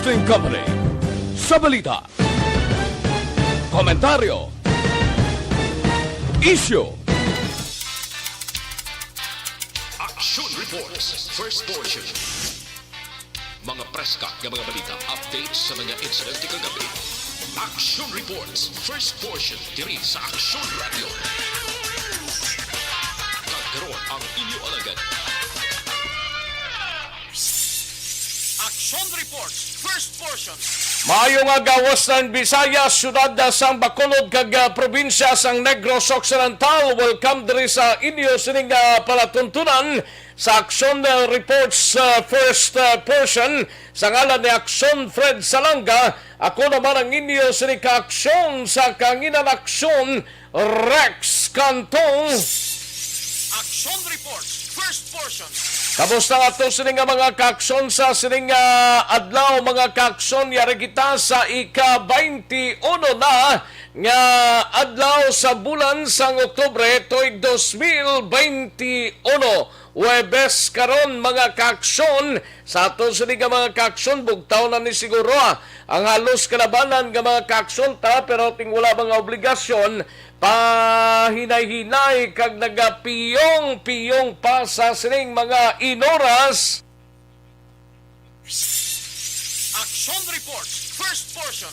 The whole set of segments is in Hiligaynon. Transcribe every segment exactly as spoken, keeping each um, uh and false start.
Broadcasting Company. Sa balita, komentaryo, isyu, Action Reports, first portion. Mga preska nga mga balita, updates sa mga insidente kagabi. Action Reports, first portion, diri sa Action Radio. Kag karon ang inyo alagad. Action Reports, first portion. Maayo nga gawas ng Bisaya, syudad sang Bacolod kag, ah, probinsya sang Negros Occidental. Welcome diri sa inyo sining, ah, palatuntunan sa Action, ah, Reports, ah, first, ah, portion. Sa ngalan ni Action Fred Salanga, ako naman ang inyo sini ka-aksyon sa Kanginan Aksyon, Rex Cantong. Action Reports, first portion. Kamusta nga to sini nga mga kaaksyon sa sining, ah, adlaw, mga kaaksyon? Yari kita sa ika-twenty-one na nga adlaw sa bulan sang Oktubre tuig dos mil twenty-one. Huwebes karon, mga kaaksyon. Sa aton sini nga mga kaaksyon, bugtaw na ni siguro, ah, ang halos kalabanan nga mga kaaksyon ta, pero ting wala mga obligasyon, pahinay-hinay kag nagapiyong-piyong pa sa sining mga inoras. Action Reports, first portion.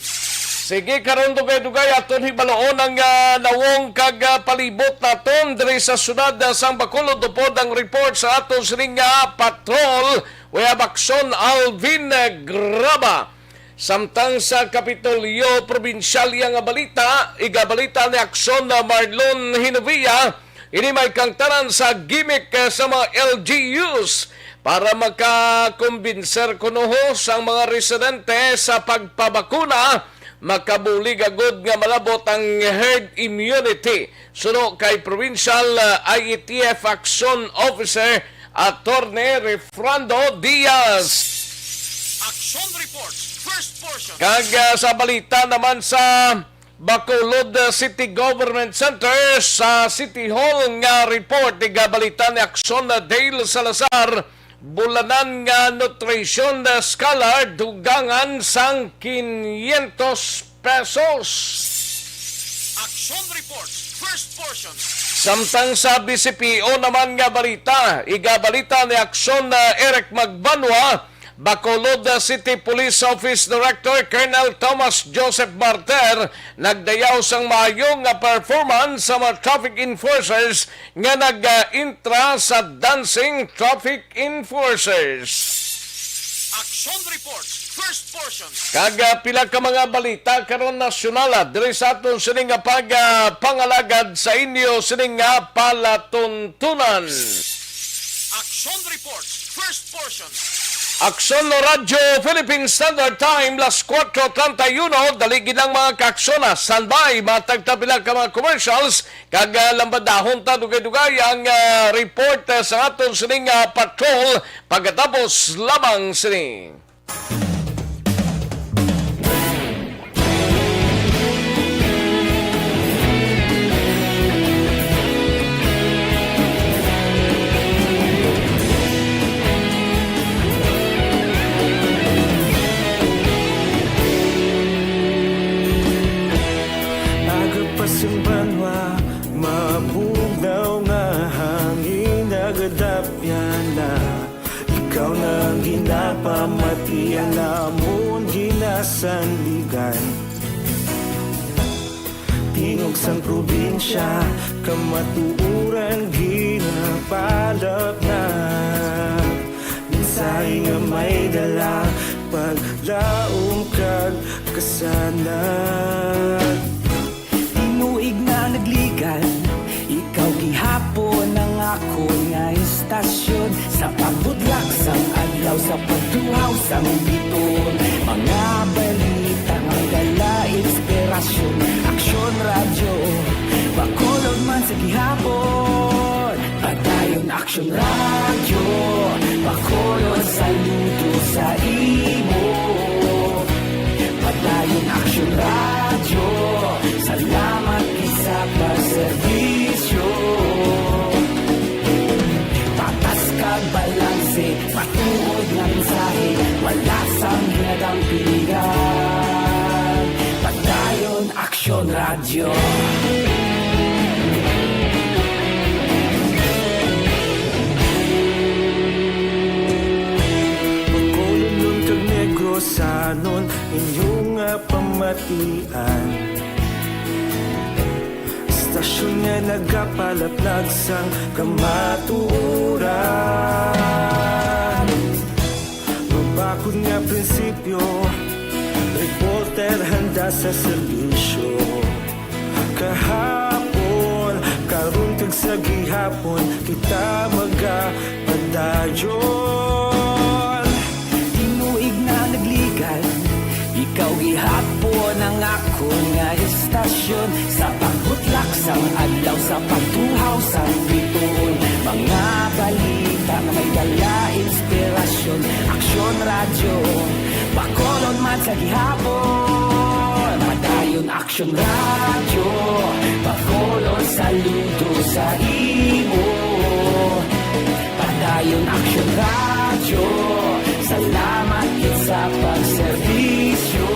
Sige, karon dugay-dugay aton hibaloon ang, ah, nawong kag, ah, palibot naton diri sa syudad, ah, sang Bacolod, upod ang report sa aton sining nga patrol. We have Action Alvin, ah, Graba. Samtang sa Kapitolyo Probinsyal, iya nga balita, igabalita ni Action na Marlon Hinovia, ini may kangtanan sa gimmick, eh, sa mga L G Us para makakumbinser kuno ho sang mga residente sa pagpabakuna, makabulig agud nga malabot ang herd immunity. Suno kay Provincial, uh, I E T F Action Officer Attorney Refrando Diaz. Action Reports, first portion. Kag, uh, sa balita naman sa Bacolod, uh, City Government Center, sa City Hall nga report, igabalita ni Action na Dale Salazar, bulanan nga nutrition, uh, scholar, dugangan sang quinientos pesos. Action Reports, first portion. Samtang sa B C P O naman nga balita, igabalita ni Action, uh, Eric Magbanwa, Bacolod, uh, City Police Office Director Colonel Thomas Joseph Martir nagdayaw sang maayo nga performance sa mga traffic enforcers nga nag-intra sa Dancing Traffic Enforcers. Action Reports, first portion. Kag, ah, pila ka mga balita karon nasyonal, ah, diri sa aton sini nga pag, ah, pangalagad sa inyo sini nga palatuntunan. Action Reports, first portion. Aksyon Radyo Philippine Standard Time, las kuwatro treinta y uno, dali gid ang mga kaaksyon, ah. Standby, matag ta pila ka mga commercials, kag, ah, lambadahon ta dugay-dugay ang, ah, report, ah, sa aton sining, ah, patrol pagkatapos lamang sini. Aga pa sang banwa, mabugnaw nga hangin nagadapyan na. Ikaw na ang ginapamati, ang amon ginasandigan. Tingog sang probinsya, kamatuoran ginapalapnap. Mensahe nga may dala, paglaom kag kasanag. Tinuig na nagligan, ikaw gihapon ang akon nga istasyon. Sa pagbudlak sang adlaw, sa pagtuhaw sang biton, mga balita nga dala inspirasyon. Aksyon Radyo, Bacolod man sa gihapon. Padayon Aksyon Radyo, Bacolod, saludo sa imo. Padayon Aksyon Radyo, salamat gid sa pagserbisyo. Patas kag balanse, matuod nga mensahe, wala sang ginadampi, Bacolodnon kag Negrosanon, inyo nga pamatian. Istasyon nga nagapalaplag sang kamatuoran. Mabakod nga prinsipyo, reporter handa sa serbisyo. Kahapon, karon kag sa gihapon, kita magapadayon. Tinuig na nagligad, ikaw gihapon ang akon nga istasyon. Sa pagbutlak sang adlaw, sa pagtuhaw sang bituon, mga balita nga may dala inspirasyon. Aksyon Radyo, Bacolod man sa gihapon. Padayon Aksyon Radyo, Bacolod saludo sa imo. Padayon Aksyon Radyo, salamat gid sa pagserbisyo.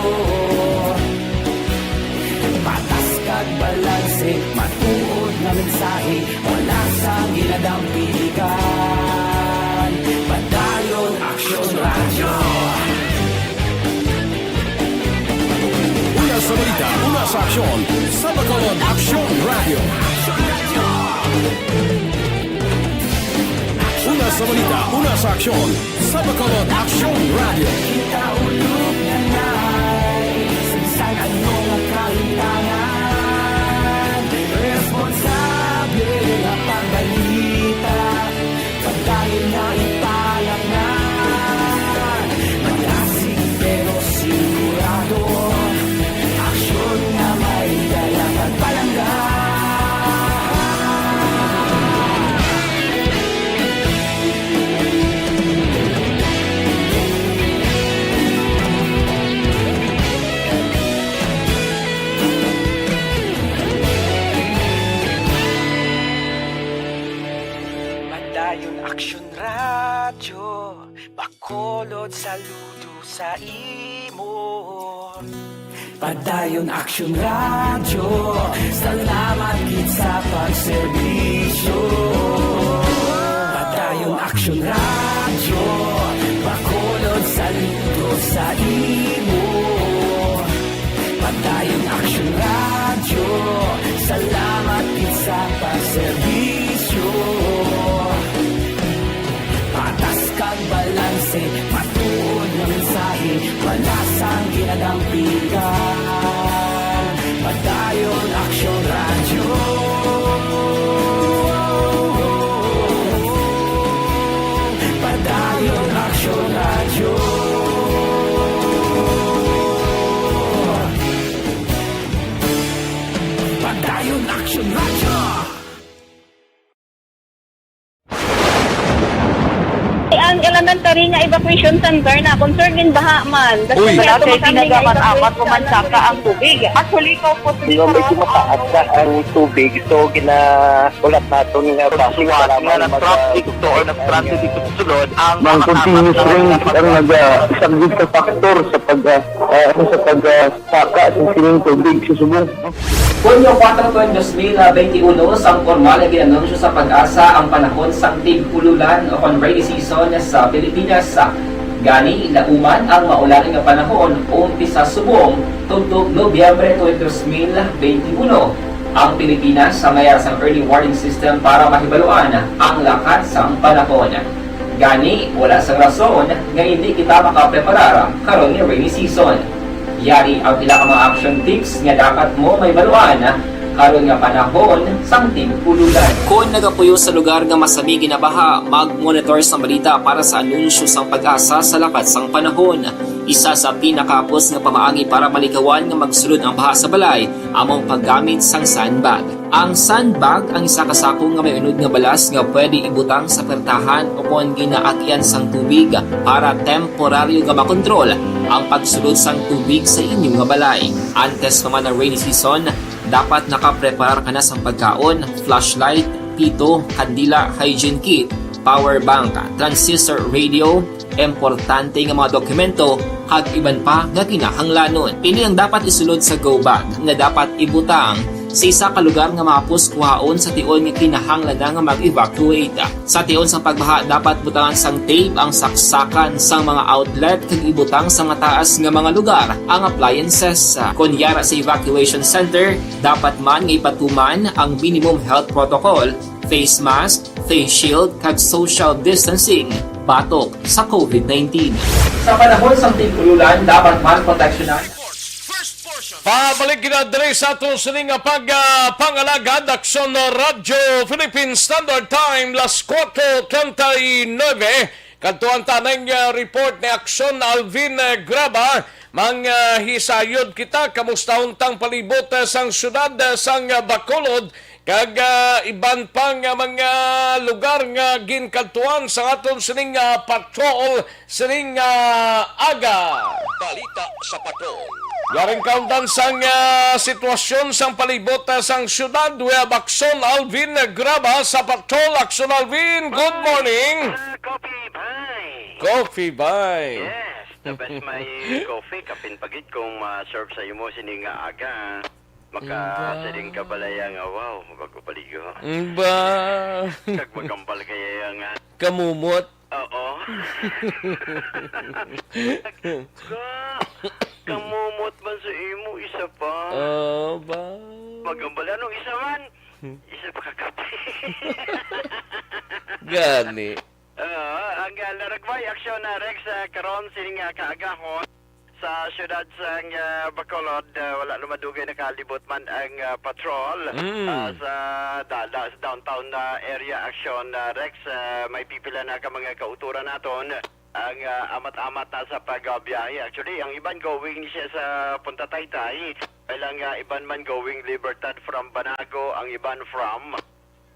Patas kag balanse, matuod nga mensahe, wala sang ginadampigan. Padayon Aksyon Radyo. Una sa balita, una sa aksyon, sa Bacolod Aksyon Radyo. Una sa balita, una sa aksyon, sa Bacolod Aksyon Radyo. Kita ulog na nai, sa bisan ano nga kahitangan, responsable nga pagbalita. Padayon na ipalaknad, malasig pero sigurado. Aksyon nga may dala pagpalangga. Padayon Aksyon Radyo, Bacolod saludo sa imo. Padayon Aksyon Radyo, salamat gid sa pagserbisyo. Padayon Aksyon Radyo, Bacolod saludo sa imo. Padayon Aksyon Radyo, salamat gid sa pagserbisyo. Patas kag balanse, matuod nga mensahe, wala sang ginadampigan. Padayon Aksyon Radyo. Padayon Aksyon Radyo. Padayon Aksyon Radyo. Ang elementary nga evacuation center na concern in baha man. Uy. Wala kay tinaga man, apat ko man saka ang tubig. Actually, ikaw po, Hindi, medyo mataas na ang tubig. So, ginahulat naton nga basic nga kailangan nag-traffic to or nag-transit dito sa sulod ang mga continuous rain ang nag-, ah, isang sa factor sa pag, ah, ah, ano, sa pag, ah, saka sa sining tubig sa subong. Hunyo kuwatro, dos mil benti uno, sang pormal nga gin-anunsyo sa PAGASA ang panahon sang tig-ululan o kon rainy season sa Pilipinas. Gani, lauman ang maulan nga panahon umpisa subong tubtob Nobyembre twenty, dos mil benti uno. Ang Pilipinas sa mayara sang early warning system para mahibaluan ang lakat sang panahon. Gani, wala sang rason nga indi kita makapreparar karon nga rainy season. Yari ang pila ka mga action tips nga dapat mo mahibaluan karon nga panahon sang tig-ululan. Kon nagapuyo sa lugar nga masami ginabaha, mag-monitor sang balita para sa anunsyo sang PAGASA sa lakat sang panahon. Isa sa pinakahapos nga pamaagi para malikawan nga magsulod ang baha sa balay amo ang paggamit sang sandbag. Ang sandbag ang isa ka sako nga may unod nga balas nga pwede ibutang sa pertahan o kon ginaagyan sang tubig para temporaryo nga makontrol ang pagsulod sang tubig sa inyo nga balay. Antes pa man ang rainy season, dapat nakapreparar ka na sang pagkaon, flashlight, pito, kandila, hygiene kit, power bank, transistor radio, importante nga mga dokumento, kag iban pa nga kinahanglanon. Ini ang dapat isulod sa go bag nga dapat ibutang Sa isa ka lugar nga mahapos kuhaon sa tion nga kinahanglan na nga mag-evacuate. Sa tion sang pagbaha, dapat butangan sang tape ang saksakan sang mga outlet kag ibutang sa mataas nga mga lugar ang appliances. Kon yara sa evacuation center, dapat man nga ipatuman ang minimum health protocol, face mask, face shield, kag social distancing batok sa covid nineteen. Sa panahon sang tig-ululan, dapat man proteksyonan. Pabalik kita diri sa aton sining nga pag, ah, pangalagad, Aksyon Radyo Philippine Standard Time, las cuatro treinta y nueve. Kadtuan ta ning, ah, report ni Aksyon Alvin, ah, Graba. Manghisayod kita, kamusta untang palibot, ah, sang syudad, ah, sang, ah, Bacolod, kag, ah, iban pa nga mga lugar nga ginkadtuan sa aton sining, ah, patrol sining, ah, aga. Balita sa Patrol. Garing kaundan sang, ah, sitwasyon sang palibot, ah, sang syudad, we have Aksyon Alvin Graba sa Patrol. Aksyon Alvin, good morning. Ah, Coffee Bay. Coffee Bay. Yes, the best may coffee. Kapin pagid kung ma-serve sa imo sining nga aga. Maka Ba. Siling ka balaya nga, "Wow, bago paligo." Ba. Kag magambal kaya nga. Kamumot. Oo. Ka, kamumot man sa imo, isa pa. Oh, ba. Magambal. Anong isa man? Isa pa ka kape. Gani. Ah, ang, ah, Laragway Aksyon, ah, Rex, ah, karon sining, ah, kaagahon sa siyudad sang, ah, Bacolod, ah, wala na madugay nakalibot man ang, ah, patrol, Mm. ah, sa dala sa downtown na area. Aksyon, ah, Rex, ah, may pipila na ka mga kauturan naton ang, ah, amat-amat na sa pagbiyahe. Actually, ang iban going ni siya sa Punta Taytay, kailang, ah, iban man going Libertad from Banago, ang iban from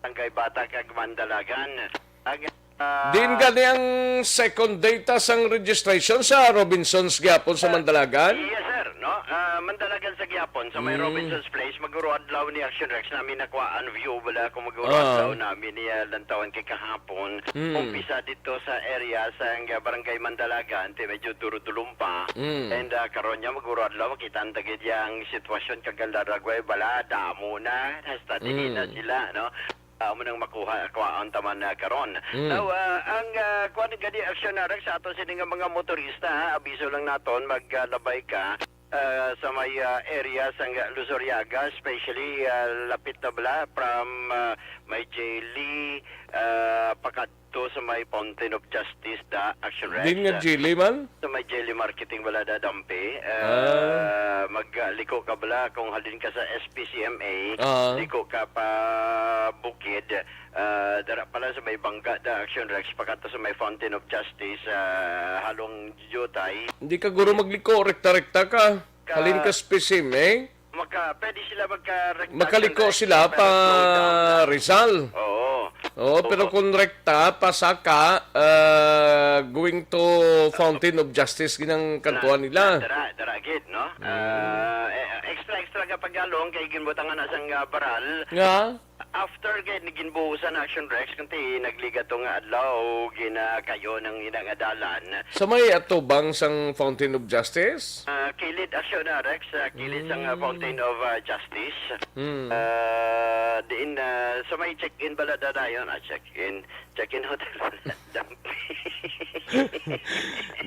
Barangay Bata kag Mandalagan. Ang, ah, Din gani ang second data sang registration sa Robinsons gihapon sa Ah, Mandalagan? Yes, sir, no? Ah, Mandalagan sa gihapon, sa may Mm. Robinsons Place, maguro adlaw ni Action Rex namin nakuhaan view, wala ako maguro Ah. adlaw namin niya lantawan kay kahapon. Mm. Umpisa dito sa area sa, ah, Barangay Mandalagan, ti medyo duro-dulom pa. Mm. And, ah, karon niya maguro adlaw, makita ang tagid yang sitwasyon kag ang Laragway, bala, damo na, hasta dili na Mm. sila, no? Ah, amo nang makuha, kuha ang taman na karon. Mm. Now, ah, ang, ah, kuwan gani, Aksyon Narag, sa ato sini nga mga motorista, ha, abiso lang naton, maglabay ka, ah, sa may, ah, area sa Lusuriaga, especially, ah, lapit na bala from, ah, may J L E, ah, pakadto sa may Fountain of Justice, da, Action Rex, Din nga ah, J L E man? Sa may J L E Marketing, wala dadampi. Ah. Ah, magliko ka bala kung halin ka sa S P C M A, Ah. liko ka pa bukid, ah, dara pala sa may bangga da Action Rex, pakato sa may Fountain of Justice, ah, halong Jutay. Hindi ka guro magliko, rekta-rekta ka. Ka- Halin ka S P C M A? Maka-, pwede sila magka-rekta Makaliko Action Rex, sila pero pa slow down na. Rizal. Oo. Oo, Oo. pero kung rekta, pasaka, ah, going to Fountain of Justice, ginang kantuan Na, nila. na, dara, dara gid, no? Mm. Ah, eh, extra, extra ka paggalong kay ginbutangan na sang, ah, baral. Nga? After kay ginbuhusan na Action Rex, kunti nagliga to nga adlaw, ginakayo ng ina nga dalan. Sa may atubang sang Fountain of Justice? Ah, kilid Action na, Rex, ah, kilid sang, ah, Mm. Fountain of, ah, Justice. Mm. Ah, diin, ah, sa may check-in bala dadayon, ah, check-in. Check-in hotel. Dampi.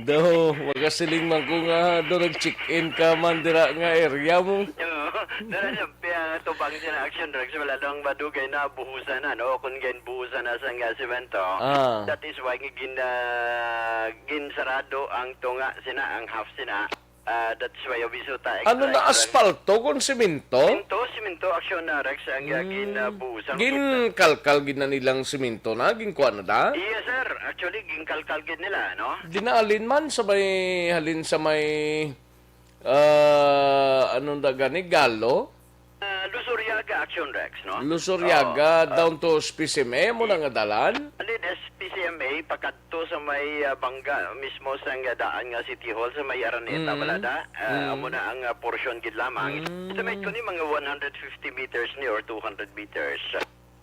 Do, magasiling man ko nga do nag-check-in ka man dira nga area mo. Oo. Dara sa piya tubang sina Action Rex, wala lang madugay na buhusan na, no? Kung gin buhusan na sa nga semento, Ah. that is why gin, ah, ginsarado ang tunga sina, ang half sina. Ah, that's why abiso ta Ano extra, na, extra. Asfalto kon semento? Semento, semento, Action na, Rex, ang, ah, Mm. gin, ah, buhusan. Ginkalkal gid na nilang semento na, ginkuha na da? Yes, sir. Actually, ginkalkal gid nila, no? Dinaalin man sa may, halin sa may, ah, anong daga ni, Galo? Ah, Lusuriaga, Action Rex, no? Lusuriaga, Oo, ah, down to S P C M A, mo na nga dalan? Alin, S P C M A, pakadto sa may, ah, bangga, mismo sa nga daan nga City Hall, sa may Araneta, Mm. wala da? Ah, Mm. amo na ang, ah, portion gid lamang. Mm. Estimate ko ni mga one hundred fifty meters ni or two hundred meters.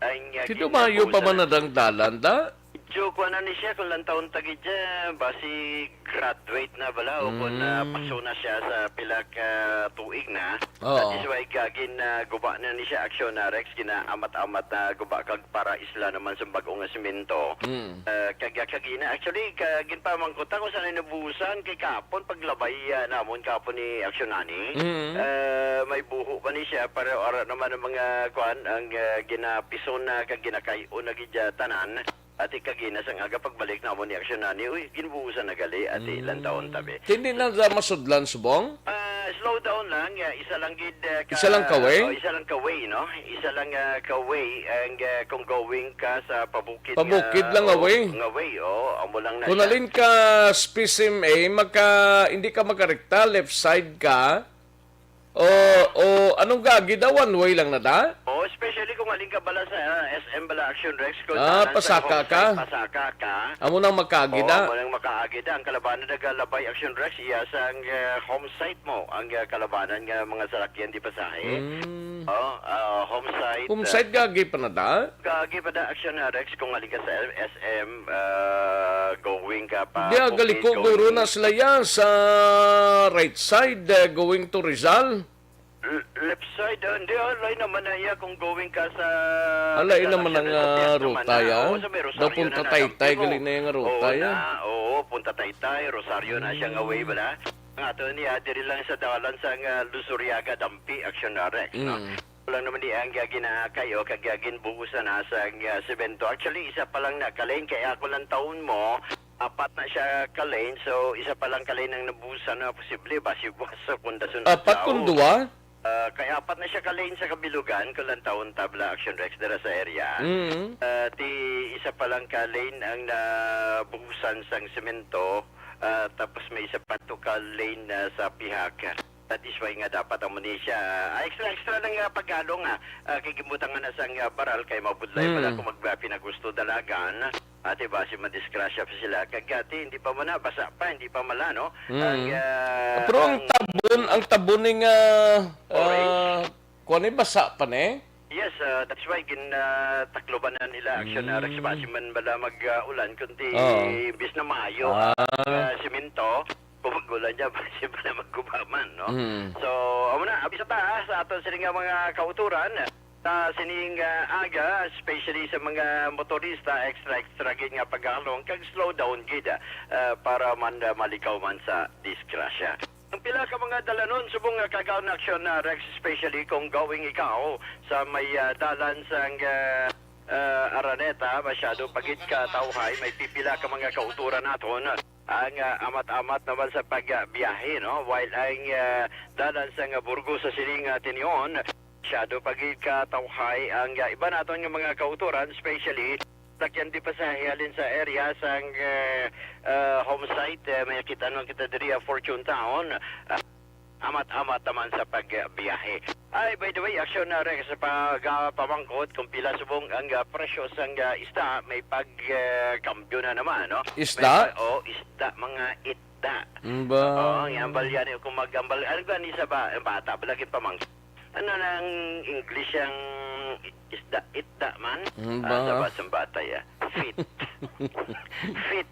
Ang, ah, Kito gin-, mayo pa man nadang dalan, da? So, kuha na ni siya kung ilang taon ta gid siya, basi graduate na bala o kung, ah, Mm. paso na siya sa pila ka tuig na. Oo. That is why gagin, ah, guba na ni siya, Action Rex, ginaamat-amat na guba kag para isla naman sa bag-o nga semento. Mm. Ah, kag, kagina, actually, ka, ginpamangkot ako sa nabusan kay kapon paglabay, ah, namon kapon ni Action Ani. Mm. Ah, may buho pa ni siya, pero ara naman ang mga, kuan, ang, ah, ginapison na kag ginakay-on na gid, ah, tanan. Ati kagina sang aga pagbalik namo ni Action Ani, uy, ginbuhusan na gali, ati, Mm. ilang taon tabi. Hindi na da masudlan subong? Ah, slow down lang, ya, isa lang gid, ah, ka-, Isa lang ka way? Oh, isa lang ka way, no? Isa lang, ah, ka way, ang, ah, kung going ka sa pabukid Pabukid nga, lang nga oh, way? nga way, oh, amo lang na Kung siya. Alin ka specimen, maka, hindi ka makarekta, left side ka, O, o, anong gagi daw? One way lang na da? Oh, especially kung alin ka bala sa, ah, S M bala, Action Rex, kung Ah, tanan sa pasaka home ka? Site, pasaka ka. Amo nang makaagi Oh, da? Amo nang makaagi da. Ang kalabanan nagalabay, Action Rex, iya sang, eh, home site mo. Ang, eh, kalabanan nga mga salakyan di pasahe. Mm. Oh, ah, home site, Home ah, site gagi pa na da? Gagi pa da, Action Rex, kung alin ka sa S M, ah, going ka pa Di, ah, Bukid, galiko, going guro na sila yan sa right side, eh, going to Rizal. L-, left side, ah, hindi, ah, lain naman na iya kung going ka sa Alay Rizal, naman Action ang, Rex, sa ah, Piat naman ruta na. Yan. Oo, sa may Daw Rosario Punta na Taytay, dampi mo. Gali na yung ruta Oo yan. Na, oo, Punta Taytay, Rosario na siya nga way, Mm. bala. Ang ato niya, diri lang sa dalan sa nga Luzuriaga, dampi, Action Rex, no? Mm. Wala naman di ang gaginaakay o kag ginbuhusan na sa, ah, semento. Actually, isa pa lang na ka-lane, kaya ako lang taon mo, apat na siya ka-lane, so isa pa lang ka-lane ang nabuhusan na posible, basi buwas sa pundasyon Apat sa kung tao. Dua? Ah, kay apat na siya ka-lane sa kabilugan, kung lang taon tabla Action Rex dira sa area. Mm. Ah, ti isa pa lang ka-lane ang nabuhusan sang semento, ah, tapos may isa pa to ka-lane na sa pihak. That is why nga dapat amo ni siya, ah, extra, extra lang nga paghalong, ah, ah, kay gibutangan na sang, ah, baral kay mabudlay man Mm. ako magba pinagusto dalagan. Ate, basi madisgrasya pa sila. Kag ate, hindi pa man na, basa pa, hindi pa mala, no? Mm. Ang, ah, Pero ang ang tabon, ang tabon ni nga, Orange? ah, kuwan ni, basa pa ni? Yes, ah, that's why gin, ah, takloban na nila Action Mm. Rex. Basi man bala mag, ah, ulan, kundi Oo. imbis na maayo Ah. ang, ah, simento, kung mag-ulan niya, basi bala magkuba man, no? Mm. So, amo na, abisa ta, ah, sa aton sini nga mga kauturan. Sa sining, ah, aga, especially sa mga motorista, extra, extra gid nga paghalong kag slow down gid, ah, para man, ah, malikaw man sa disgrasya. Ang pila ka mga dalanon subong nga kag-aon Action, ah, Rex, especially kung going ikaw sa may, ah, dalan sang, ah, ah, Araneta, masyado pa gid ka tawhay, may pipila ka mga kauturan naton ang, ah, amat-amat naman sa pagbiyahe, no? While ang, ah, dalan sang Burgos sa sining, ah, Tinion, masyado pa gid ka tawhay ang, ah, iba naton nga mga kauturan, especially sakyan di pasahe halin sa area sang, eh, ah, home site, eh, may kita naman kita diri, ah, Fortune Town. Ah, amat-amat naman sa pagbiyahe. Ay, by the way, Action, ah, Rex, sa pagpamangkot kung pila subong ang, ah, presyo sang, ah, isda, may pag, eh, kambyo na naman, no? Isda? May pa-, oh, isda, mga itda. Mm, ba? Oo, ang ambal yan, eh, kung mag-ambal, ano ba ni sa ba, bata, balagin pamangkot. Ano na ang English ang isda? Itda man? Hmm, Ah, ba? Sa ba-, sa bata, ya. Fit. Fit.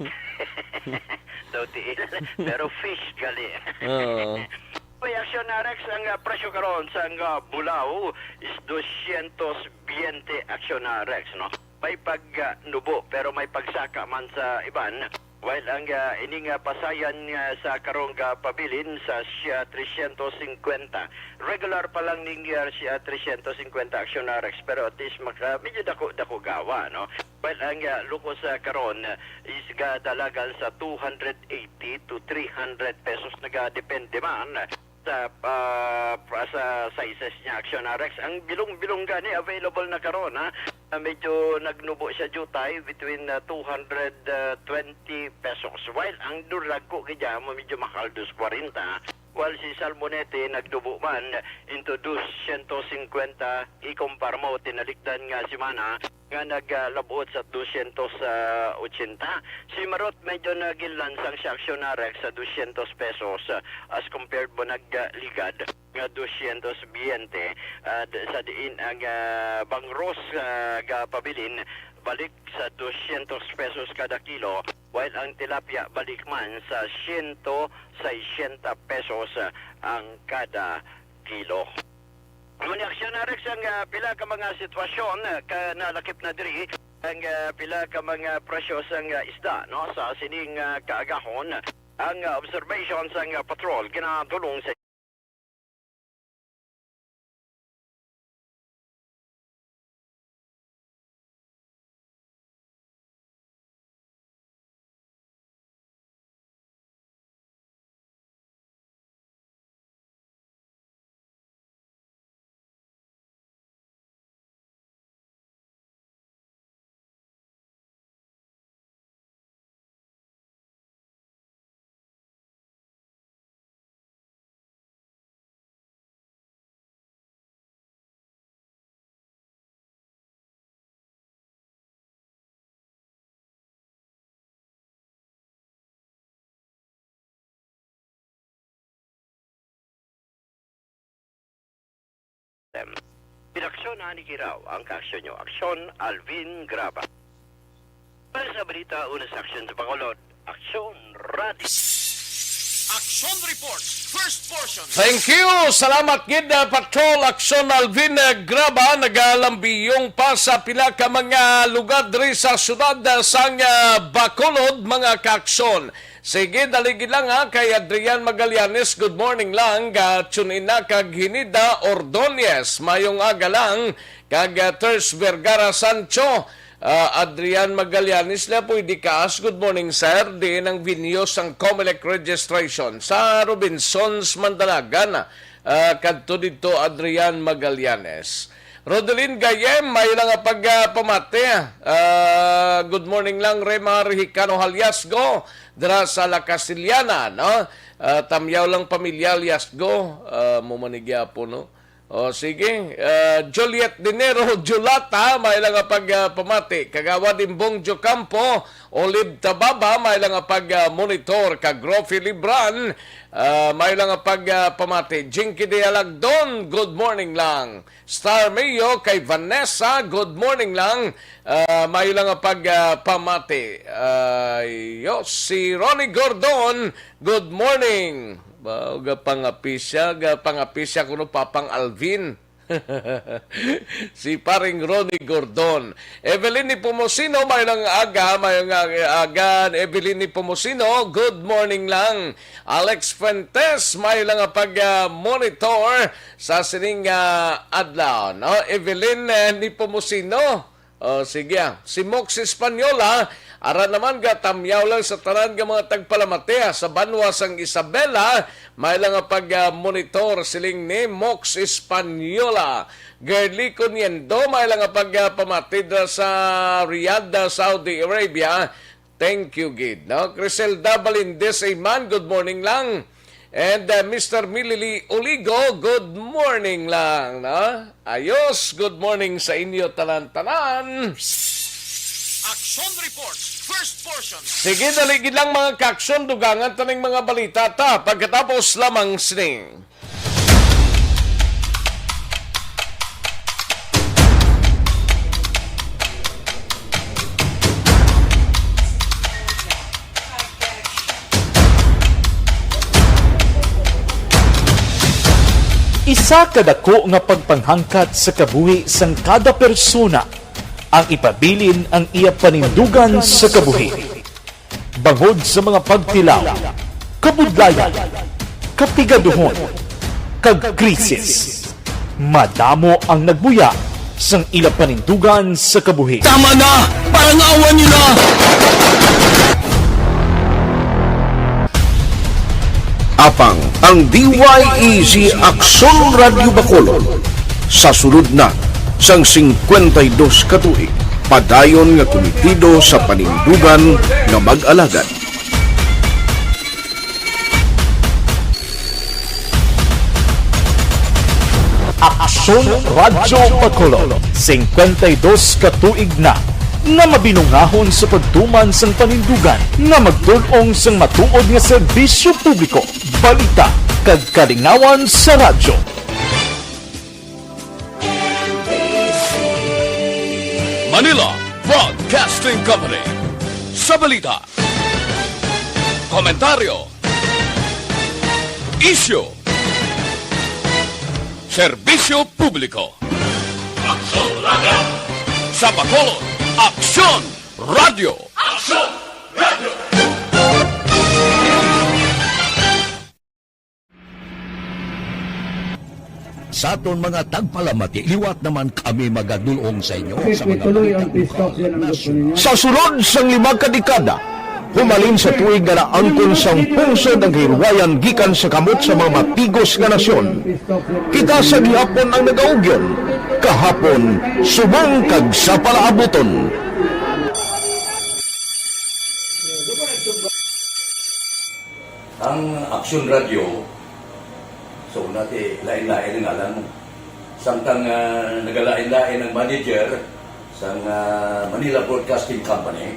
Daw tiil. Pero fish gali. Oo. Uy, Action Rex, ang, ah, presyo karon sa, ang, ah, bulaw is dosyentos biyente, Action Rex, no? May pag, ah, nubo, pero may pagsaka man sa iban. While ang, ah, ining, ah, pasayan nga sa karong, ah, pabilin sa siya tresyentos singkwenta. Regular pa lang ning, ah, siya tresyentos singkwenta Action Rex, pero at least maka-, medyo dako-dako gawa, no? While ang, ah, lukos, ah, karon, ah, is gadalagan sa two hundred eighty to three hundred pesos, nagadepende man sa, ah, pa-, sa sizes niya, Action Rex. Ang bilong-bilong gani available na karon, ha? Ah, medyo nagnubo siya, jutay, between, ah, two hundred twenty pesos. While ang durago gid mo medyo mahal, dos kwarenta. While si Salmonete nagnubo man into dosyentos singkwenta, ikumpara mo tinalikdan nga semana, nga naglabot sa dosyentos ochenta. Si Marot medyo naginlansang siya, Action Rex, sa dosyentos pesos, ah, as compared mo nagligad nga dosyentos biyente, ah, d-, sa diin ang, ah, bangros, ah, gapabilin, balik sa dosyentos pesos kada kilo, while ang tilapia balik man sa siyento sesenta pesos, ah, ang kada kilo. Amo ni aksyon, Alex, ang, ah, pila ka mga sitwasyon, ah, ka nalakip na diri ang, ah, pila ka mga presyo sang, ah, isda, no, sa sining, ah, kaagahon. Ang, ah, observation sang, ah, patrol ginadulong sa Pinaksyon na ni Kiraw ang kaaksyon nyo. Aksyon, Alvin Graba. Para sa balita, una sa aksyon sa Bacolod, Aksyon Radio. Action Report, first portion. Thank you. Salamat gid, uh, Patrol Aksyon Alvin, uh, Graba. Nagalambiyong pa sa pila ka mga lugar diri sa siyudad, uh, sang, uh, Bacolod, mga kaaksyon. Sige, dali gid lang, ha, kay Adrian Magallanes, good morning lang. Ga-tune in na kag Hinida Ordonez, mayong aga lang. Kag, ah, Ters Vergara Sancho, ah, Adrian Magallanes, la pwede kaas, good morning, sir. Diin ang venue sang Comelec registration? Sa Robinsons, Mandalagan. Ah, kadto didto, Adrian Magallanes. Rodelin Gayem, may lang nga pag, ah, pamati. Ah, good morning lang, Remar Hicano Haliasgo, dira sa La Castellana, no? Ah, tamyaw lang pamilya Haliasgo, ah, mo man ni gyapon, no? O, sige. Ah, Juliet Dinero Julata, may lang nga pag, ah, pamati. Kagawad Imbong Jocampo, Olive Tababa, may lang nga pag, ah, monitor. Kag Rofi Libran, ah, may lang nga pag, ah, pamati. Jinky Dialagdon, good morning lang. Star Mayo, kay Vanessa, good morning lang. Ah, may lang nga pag, ah, pamati. Ah, yo, si Ronnie Gordon, good morning. Ba, gapangapisya, gapangapisya kuno Papang Alvin. Si paring Ronnie Gordon. Evelyn Nepomuceno, may lang aga, may nga aga, Evelyn Nepomuceno, good morning lang. Alex Fuentes, may lang nga pag, ah, monitor sa sining, ah, adlaw, no? Evelyn, eh, Nepomuceno. O, sige, ah. Si Mox Española, ara naman, gatamyaw lang sa tanan nga mga tagpalamati, ah, sa banwa sang Isabela, may lang nga pag, ah, monitor, siling ni Mox Española. Girly Coniendo, may lang nga pag, ah, pamati dira sa Riyadh, ah, Saudi Arabia. Thank you gid, no? Criselda Valindes Ayman, good morning lang. And, uh, Mister Milili Oligo, good morning lang, no? Ayos, good morning sa inyo tanan-tanan. Action Report, first portion. Sige, dali gid lang, mga kaaksyon, dugangan ta ning mga balita ta pagkatapos lamang sini. Isa ka dako nga pagpanghangkat sa kabuhi sang kada persona ang ipabilin ang iya panindugan sa kabuhi. Bangod sa mga pagtilaw, kabudlayan, kapigaduhon, kag krisis, madamo ang nagbuya sang ila panindugan sa kabuhi. Tama na! Parang awa niyo na! Apang ang D Y E Z Aksyon Radyo Bacolod, sa sulod na sang singkwenta y dos ka tuig, padayon nga kumitido sa panindugan nga mag-alagad. Aksyon Radyo Bacolod, singkwenta y dos ka tuig na nga mabinungahon sa pagtuman sang panindugan nga magtul-ong sang matuod nga serbisyo publiko, balita, kag kalingawan sa radyo. Manila, Broadcasting Company. Sa balita, komentaryo, isyu, serbisyo publiko. Aksyon Radio! Sa Bacolod, Aksyon Radio! Aksyon Radio! Sa aton mga tagpalamati, liwat naman kami magadulong sa inyo sa mga balita bukas. Sa sulod sang lima ka dekada, humalin sa tuig nga naangkon sang pungsod ang kahilwayan gikan sa kamot sa mga matigos nga nasyon. Kita sa gihapon ang nagaugyon, kahapon, subong kag sa palaabuton. Ang Aksyon Radio, so, una ti, lain-lain ang ngalan. Samtang, ah, nagalain-lain ang manager sang, ah, Manila Broadcasting Company,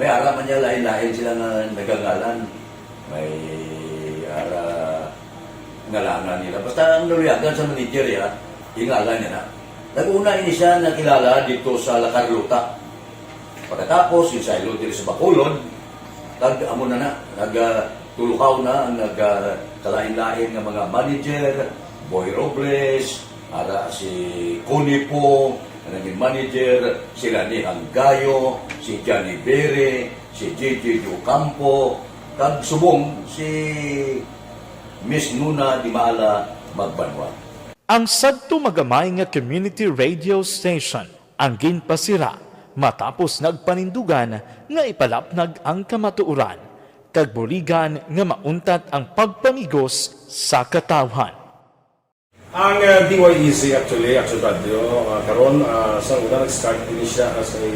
may ara man niya lain-lain sila nga nagangalan. May ara ngalanan nila. Basta ang naluyagan sa manager, ya, ingalan niya na. Nag-una ini siya nakilala dito sa La Carlota. Pagkatapos, yung saylo diri sa Bacolod, kag amo na na, nag, ah, tulukaw na ang nag, ah, kalain-lain nga mga manager, Boy Robles, ara si Connie Pong, ang naging manager, si Rani Anggayo, si Johnny Bere, si J J Ocampo, kag subong si Miss Nuna Di Maala Magbanwa. Ang sadto magamay nga community radio station ang ginpasira matapos nagpanindugan nga ipalapnag ang kamatuoran kag buligan nga mauntat ang pagpamigos sa katawhan. Ang, uh, D Y E Z actually, Action Radio, uh, karon, uh, sa una nag-start din siya as a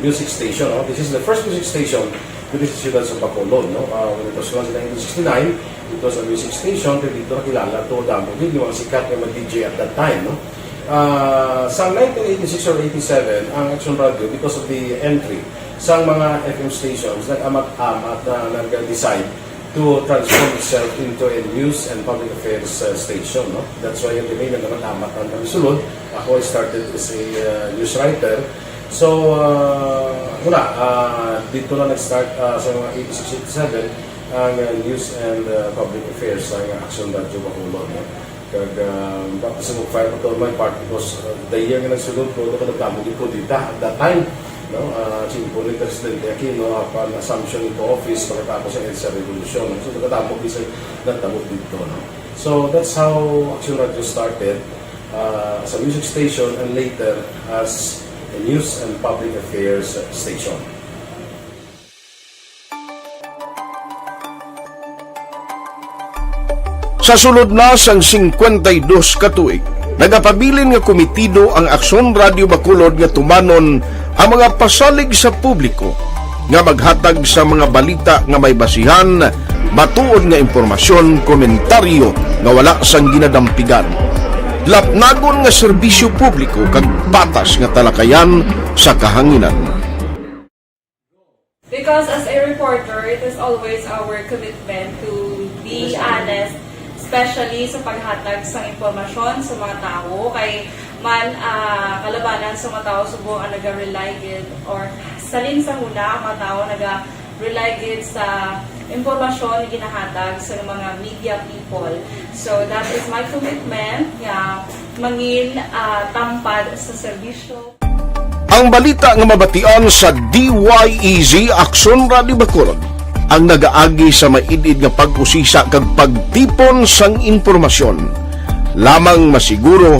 music station, no? This is the first music station dito sa siyudad sa Bacolod, no? Uh, when it was launched in nineteen sixty-nine, it was a music station, pero dito nakilala to, damo din yung mga sikat nga mga D J at that time, no? Ah, sa nineteen eighty-six or eighty-seven, ang Action Radio, because of the entry sa mga F M stations, nag-amat-amat na nag-decide to transform itself into a news and public affairs, uh, station, no? That's why yung kami nag-amat-amat ang kami sulod. Ako, I started as a, uh, news writer. So, uh, wala, uh, dito na nag-start, uh, sa mga eighty-six, eighty-seven, ang, uh, news and, uh, public affairs sa Action Radio Bacolod, no? Kag, ah, baptism of fire pa to my part because, ah, the year nga nagsulod ko, ito kadagdamo gid ko dita at that time, no? Ah, simple ni Presidente Aquino, upon assumption into office, pagkatapos ang EDSA Revolution, no? So, kadagdamo gid sa nagtabo dito, no? So, that's how Action Radio started, ah, as a music station and later as a news and public affairs station. Sa sulod na sang singkwenta y dos ka tuig, nagapabilin nga komitido ang Aksyon Radio Bacolod nga tumanon ang mga pasalig sa publiko nga maghatag sa mga balita nga may basihan, matuod nga impormasyon, komentaryo nga wala sang ginadampigan, lapnagon nga serbisyo publiko kag patas nga talakayan sa kahanginan. Because as a reporter, it is always our commitment to be honest, especially sa paghatag sang impormasyon sa mga tawo. Kay man, ah, kalabanan sa mga tawo subong ang naga-rely gid, or salin sa huna ang mga tawo naga-rely gid sa impormasyon nga ginahatag sa mga media people. So that is my commitment nga mangin, ah, tampad sa serbisyo. Ang balita nga mabatian sa D Y E Z Aksyon Radio Bacolod ang nagaagi sa maid-id nga pag-usisa kag pagtipon sang impormasyon. Lamang masiguro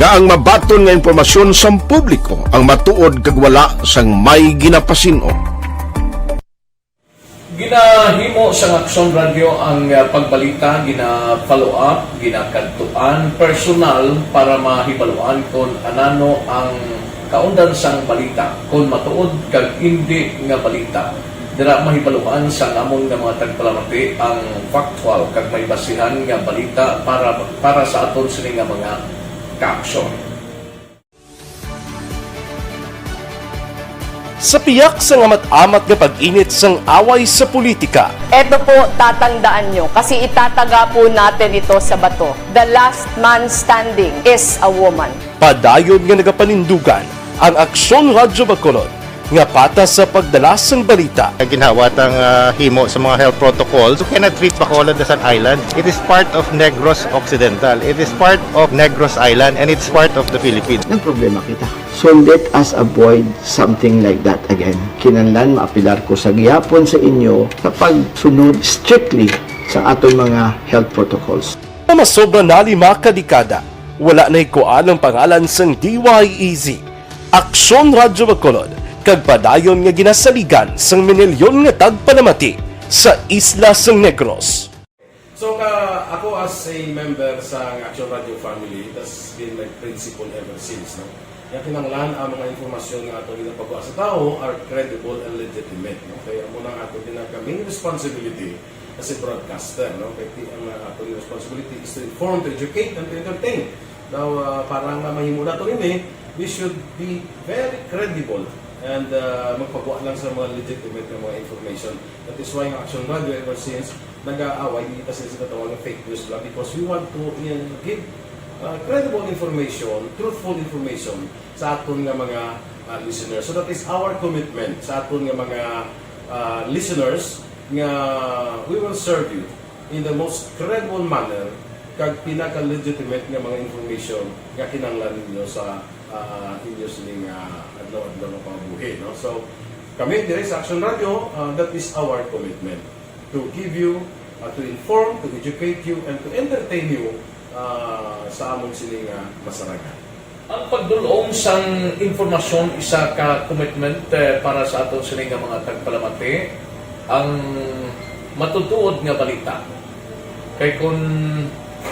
nga ang mabaton nga impormasyon sang publiko ang matuod kag wala sang may ginapasin-o. Ginahimo sang Aksyon Radio ang, ah, pagbalita, gina-follow up, ginakadtuan personal para mahibaluan kon anano ang kaundan sang balita, kon matuod kag indi nga balita. Dira mahibaluan sang amon nga mga tagpalamati ang factual kag may basihan nga balita para, para sa aton sini nga mga kaaksyon. Sa piyak sang amat-amat nga pag-init sang away sa politika, eto po, tatandaan nyo, kasi itataga po natin ito sa bato. The last man standing is a woman. Padayon nga nagapanindugan Ang Aksyon Radyo Bacolod, nga patas sa pagdala sang balita. Ginhawat ang ah, himo sa mga health protocols. You cannot treat Bacolod as an island. It is part of Negros Occidental. It is part of Negros Island and it's part of the Philippines. Nagproblema kita. So let us avoid something like that again. Kinahanglan maapilar ko sa gihapon sa inyo sa pagsunod strictly sa aton mga health protocols. Nga masobra na lima ka dekada, wala nahikuan ang pangalan sang D Y E Z, Aksyon Radyo Bacolod, kag padayon nga ginasaligan sang minilyon nga tagpalamati sa isla sang Negros. So ka, ako as a member sa Action Radio family, that's been my principle ever since, no? Nga kinahanglan ang mga informasyon nga ato ginapagawa sa tawo are credible and legitimate, no? Kaya amo nang ato ginaka main responsibility as a broadcaster, no? Kay ti- ang uh, ato responsibility is to inform, to educate, and to entertain. Now, uh, para nga mahimo nato ini, we should be very credible and uh, magpagawa lang sa mga legitimate nga mga information. That is why ang Action Radio ever since nag-aaway, hindi kasi sa katawag ng fake news lang because we want to uh, give uh, credible information, truthful information sa aton nga mga uh, listeners. So that is our commitment sa aton nga mga uh, listeners nga we will serve you in the most credible manner kag pinaka-legitimate nga mga information nga kinahanglan ninyo sa uh, inyo sining uh, adlaw-adlaw nga pangabuhi, no? So kami diri sa Action Radio, uh, that is our commitment to give you, uh, to inform, to educate you, and to entertain you uh, sa amon sini nga masarangan. Ang pagdul-ong sang impormasyon isa ka commitment eh, para sa aton sini nga mga tagpalamati. Ang matutuod nga balita. Kay kung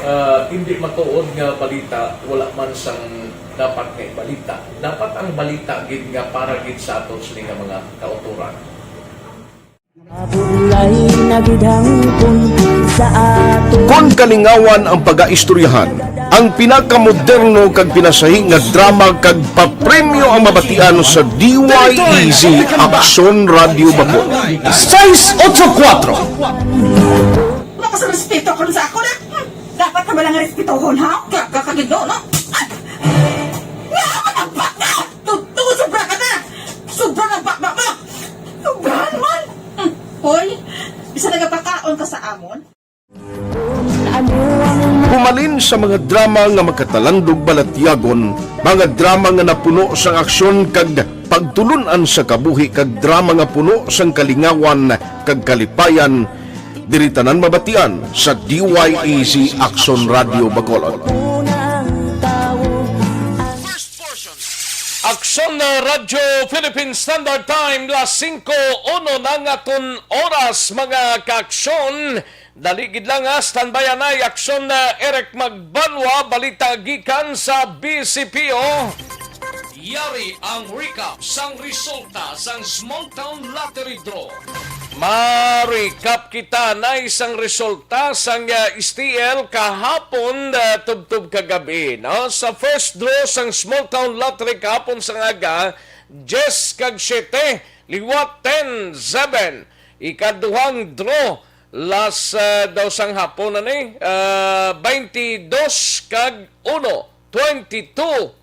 ah, hindi matuod nga balita, wala man sang dapat nga ibalita. Dapat ang balita gid nga para gid sa aton sini nga mga kautoran. Mabulay na gid hangpon sa ato. Kon kalingawan ang pagaistoryahan, ang pinakamoderno kag pinasahi nga drama kag papremyo ang mabatian sa D Y E Z Aksyon Radio Bacolod. Seis ocho kuatro. Wala ka sa respeto karon sa ako na. Hmm, dapat ka ba lang respetohon, ha? Kaka ka gid, no? Ay! Nga ako nagbaka! Tuto, sobra ka na! Sobra na baka mo! Sobra naman! Hmm, hoy, bisa nagapakaon ka sa amon? Humalin sa mga drama nga makatalandog balatyagon, mga drama nga napuno sang aksyon kag pagtulun-an sa kabuhi kag drama nga puno sang kalingawan kag kalipayan, diri tanan mabatian sa D Y E Z Aksyon Radio Bacolod. Aksyon na Radyo Philippine Standard Time, las singko uno na nga aton oras, mga kaaksyon. Dali gid lang, ha, standby anay, Aksyon na Eric Magbanwa, balita gikan sa B C P O. Yari ang recap sang resulta sang Small Town Lottery Draw. Ma-recap kita na isang resulta sang uh, S T L kahapon uh, tubtob kagabi, no? Sa first draw sang Small Town Lottery kahapon sa aga, diyes kag siyete, liwat ten seven. Ikaduhang draw, last uh, daw sang hapon na ni, uh, twenty-dos kag uno, twenty-two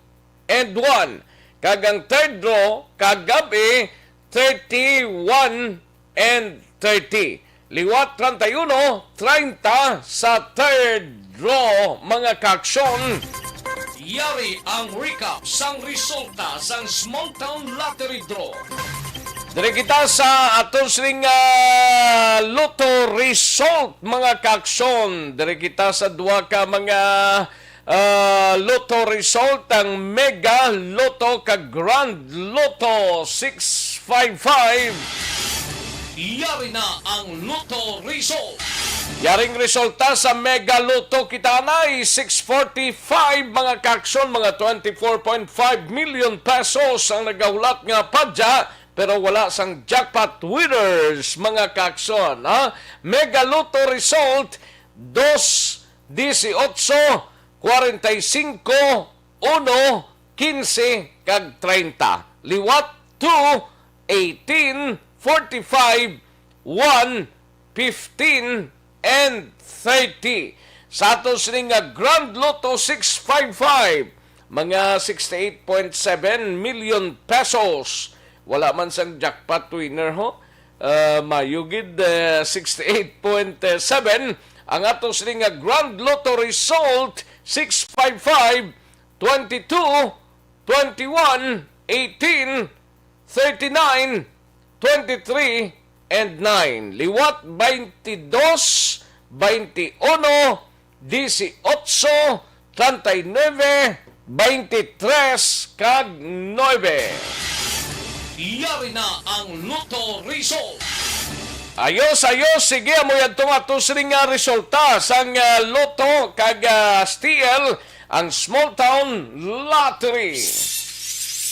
and one. Kag ang third draw kagabi, thirty-one and thirty. Liwat treinta y uno, treinta sa third draw, mga kaaksyon. Yari ang recap sang resulta sang Small Town Lottery Draw. Diri kita sa aton sining uh, Lotto result, mga kaaksyon. Diri kita sa duha ka mga uh, Lotto result, ang Mega Lotto kag Grand Lotto six five five. Yari na ang Lotto result. Yaring resulta sa Mega Lotto kita anay six forty-five, mga kaaksyon, mga twenty-four point five million pesos ang nagahulat nga padya, pero wala sang jackpot winners, mga kaaksyon, ha? Mega Lotto result, dos dieciocho, cuarenta y cinco, uno, quince, kag treinta. Liwat, two, eighteen, forty-five, one, fifteen, and thirty. Sa ato sini nga Grand Lotto six five five, Mga sixty-eight point seven million pesos. Wala man sang jackpot winner, ho. Ah, mayo gid, eh, sixty-eight point seven. Ang ato sini nga Grand Lotto result, six five five, twenty-two, twenty-one, eighteen, thirty-nine, twenty-three, and nine. Liwat, twenty-dos, twenty-uno, dieciocho, treinta y nueve, veintitrés, kag nuebe. Yari na ang Lotto Result. Ayos, ayos. Sige, amo yadto nga ato sini nga resulta sang, ah, Lotto kag, ah, S T L, ang Small Town Lottery.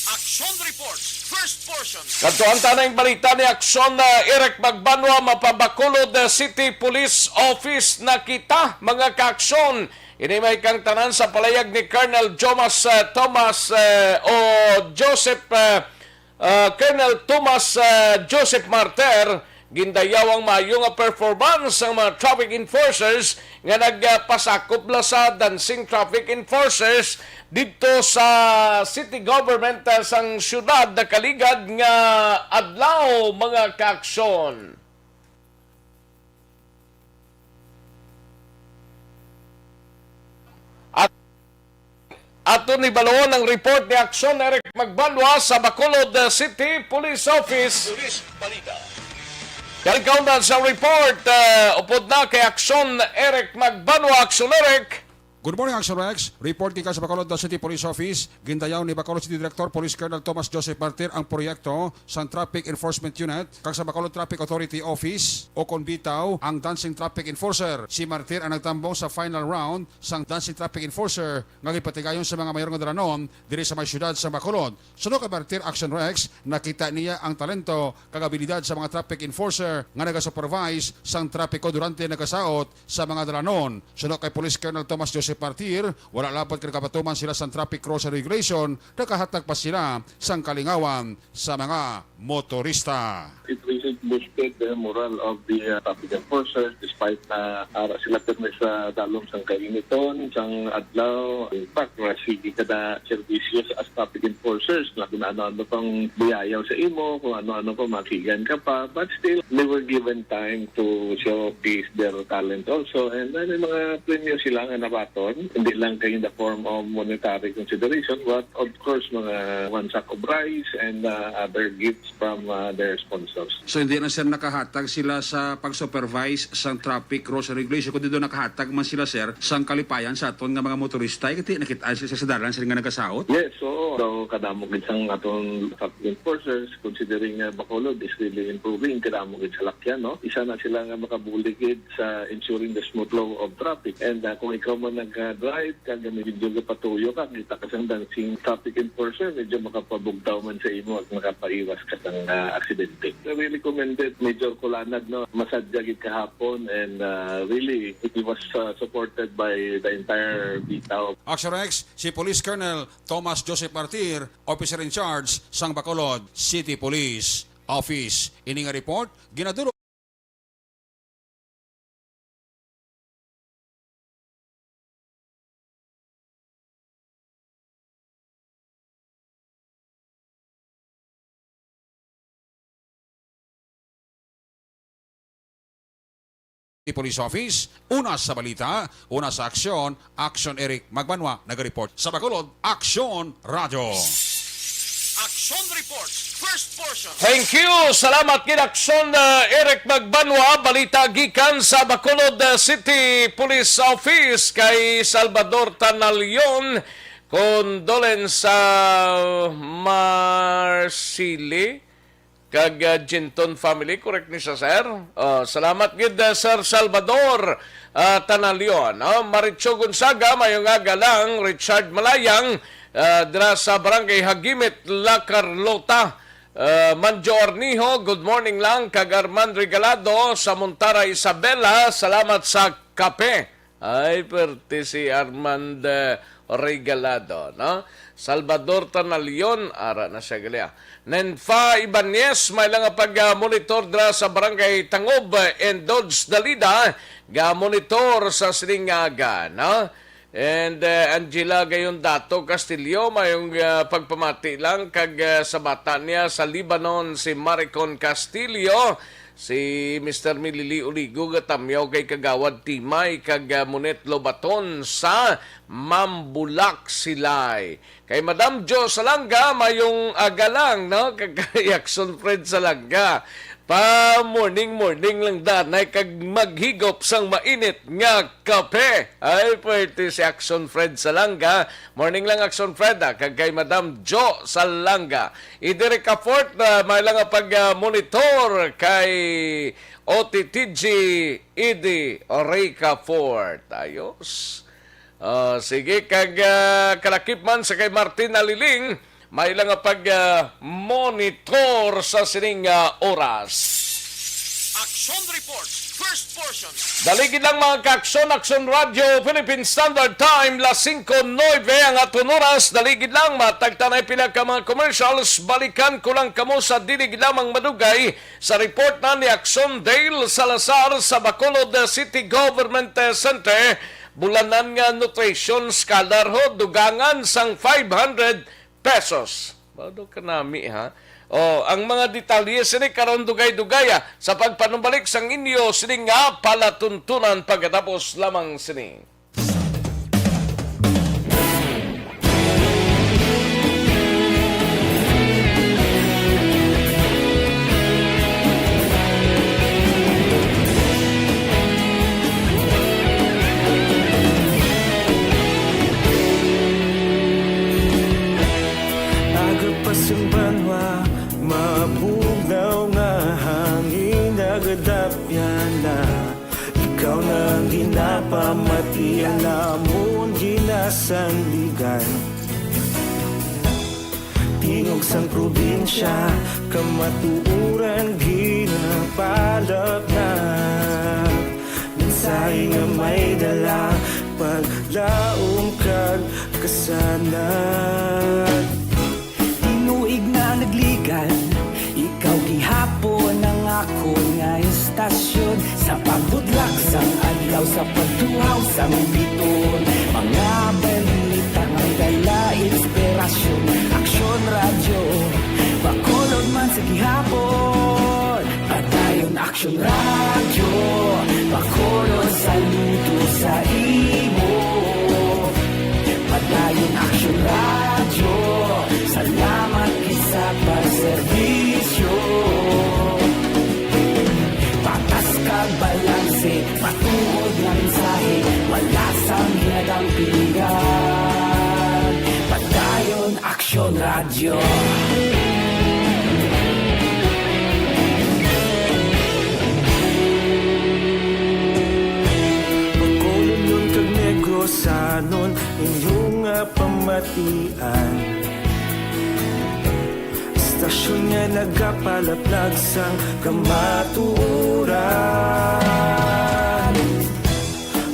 Action Report, first portion. Kadto ang tanang balita ni Aksyon, ah, Eric Magbanwa, Mapabacolod, ah, City Police Office. Nakita, mga kaaksyon, ini may kang tanan sa palayag ni Colonel Jomas, ah, Thomas, ah, o Joseph, ah, ah, Colonel Thomas, ah, Joseph Martir. Gindayaw ang maayo nga performance sang mga traffic enforcers nga nagpasakop la sa dancing traffic enforcers didto sa city government, ah, sang siyudad nakaligad nga adlaw, mga kaaksyon. At ato ni balon ang report ni Aksyon Eric Magbanwa sa Bacolod, uh, City Police Office. Police Balita. Kalikaw na sa report, uh, upod na kay Aksyon Eric Magbanwa. Aksyon Eric. Good morning, Action Rex. Report gikan sa Bacolod City Police Office. Gindayaw ni Bacolod City Director Police Colonel Thomas Joseph Martir ang proyekto sang Traffic Enforcement Unit kag sa Bacolod Traffic Authority Office, o kon bitaw ang Dancing Traffic Enforcer. Si Martir ang nagtambong sa final round sang Dancing Traffic Enforcer nga gipatigayon sa mga mayor nga dalanon diri sa may siyudad sa Bacolod. Suno kay Martir, Action Rex, nakita niya ang talento kag abilidad sa mga traffic enforcer nga nagasupervise sang trapiko durante nagasaot sa mga dalanon. Suno kay Police Colonel Thomas Joseph Martir, wala labot kay nakapatuman sila sang traffic rules and regulation, nakahatag pa sila sang kalingawan sa mga motorista. It really boosted the morale of the, uh, traffic enforcers despite na ara sila pirmi sa dalom sang kainiton, sang adlaw. In fact, nga sige ka na servisyo as traffic enforcers, na kung ano-ano pang buyayaw sa imo, kung ano-ano pa, makigan ka pa. But still, they were given time to showcase their talent also. And, uh, may mga premyo sila nga nabaton, hindi lang kay in the form of monetary consideration, but of course, mga one sack of rice and, uh, other gifts from, uh, their sponsors. So, hindi na, sir, nakahatag sila sa pag-supervise sang traffic rules and regulation, kundi do nakahatag man sila, sir, sang kalipayan sa aton nga mga motorista. Kay nakit-an sila sa dalan, sila nga nagasaot. Yes, oo. So, kadamo gid sang aton traffic enforcers, considering nga Bacolod is really improving, kadamo gid salakyan, no? Isa na sila nga makabulig gid sa ensuring the smooth flow of traffic. And, ah, kung ikaw man nag-drive, kag medyo gapatuyo ka, kita ka sang dancing traffic enforcer, medyo makapabugtaw man sa imo at makapaiwas ka sang, ah, aksidente. I really commended Major Colanag, no? Masadya gid kahapon, and, ah, really, he was, ah, supported by the entire bitaw. Action Rex, si Police Colonel Thomas Joseph Martir, Officer in Charge sang Bacolod City Police Office. Ini nga report, ginadul- Police Office, una sa balita, una sa aksyon, Action Eric Magbanwa nagareport. Sa Bacolod, Aksyon Radyo. Action Report, first portion. Thank you. Salamat gid, Aksyon, uh, Eric Magbanwa. Balita gikan sa Bacolod, uh, City Police Office kay Salvador Tanalion. Condolence sa Marsili kag, ah, Ginton family. Correct ni siya, sir? Oh, salamat gid, ah, Sir Salvador, ah, Tanalion. Oh, Maricho Gonzaga, mayong aga lang. Richard Malayang, ah, dira sa Barangay Hagimit, La Carlota. Ah, Manjo Orniho, good morning lang. Kag Arman Regalado sa Montara, Isabela, salamat sa kape. Ay, perte si Armand, eh, Regalado, no? Salvador Tanalion, ara na siya gali, ah. Nenfa Ibanez, may lang nga pag-monitor dira sa Barangay Tangob, eh, and Dodge Dalida, ga-monitor sa sining nga aga, no? And, uh, Angela Gayon Dato Castillo, mayong, uh, pagpamati lang kag, uh, sa bata niya sa Lebanon, si Maricon Castillo, si Mister Milili Uligo, gatamyaw kay Kagawad Timay, kag, uh, Monet Lobaton sa Mambulak Silay. Kay Madam Jo Salanga, mayong aga lang, no? Kag kay Action Fred Salanga, pa morning, morning lang danay kag maghigop sang mainit nga kape. Ay, pwerte si Action Fred Salanga. Morning lang, Action Fred, ah. Kag kay Madam Jo Salanga. Idiri ka Fort, ah, may lang nga pag, ah, monitor kay O T T G Idi Rica Fort. Ayos. Ah, sige, kag, ah, kalakip man sa kay Martin Aliling, may lang nga pag, ah, monitor sa sining, ah, oras. Action Report, first portion. Dali gid lang, mga ka-aksyon, Action Radio, Philippine Standard Time, las singko nuebe ang aton oras. Dali gid lang, matagtanay pila ka mga commercials. Balikan ko lang kamo sa dili gid lamang madugay sa report na ni Action Dale Salazar sa Bacolod City Government Center. Bulanan nga nutrition scholar ho, dugangan sang five hundred pesos. Bado ka nami, ha? O, ang mga detalye sini karon dugay-dugay, ah, sa pagpanumbalik sang inyo sini nga palatuntunan pagkatapos lamang sini. Aga pa sang banwa, mabugnaw nga hangin, nagadapyan na. Ikaw na ang ginapamati, ang amon ginasandigan. Tingog sang probinsya, kamatuoran ginapalapnag. Mensahe nga may dala, paglaom kag kasanag. Tinuig na nagligad, ikaw gihapon ang akon nga istasyon. Sa pagbudlak sang adlaw, sa pagtuhaw sang biton, mga balita nga may dala inspirasyon. Aksyon Radyo, Bacolod man sa gihapon. Padayon Aksyon Radyo, Bacolod, saludo sa imo. Padayon Aksyon Radyo, salamat gid sa pagserbisyo. Patas kag balanse, matuod nga mensahe, wala sang ginadampigan. Padayon Aksyon Radyo. Bacolod kag Negros, anon inyo nga pamatian. Istasyon nga nagapalaplag sang kamatuoran.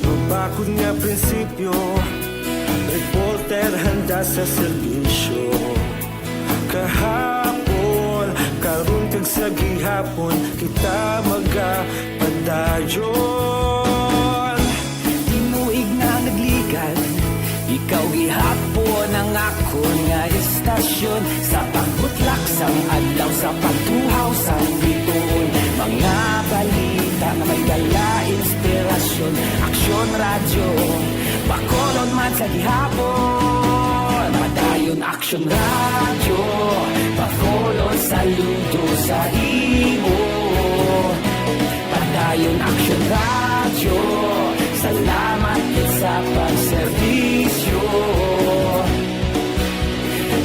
Mabakod nga prinsipyo, reporter handa sa serbisyo. Kahapon, karon kag sa gihapon, kita magapadayon. Tinuig na nagligad, ikaw gihapon ang akon nga istasyon. Sa pagbutlak sang adlaw, sa pagtuhaw sang bituon, mga balita nga may dala inspirasyon. Aksyon Radyo, Bacolod man sa gihapon. Padayon Aksyon Radyo, Bacolod, saludo sa imo. Padayon Aksyon Radyo, salamat gid sa pagserbisyo.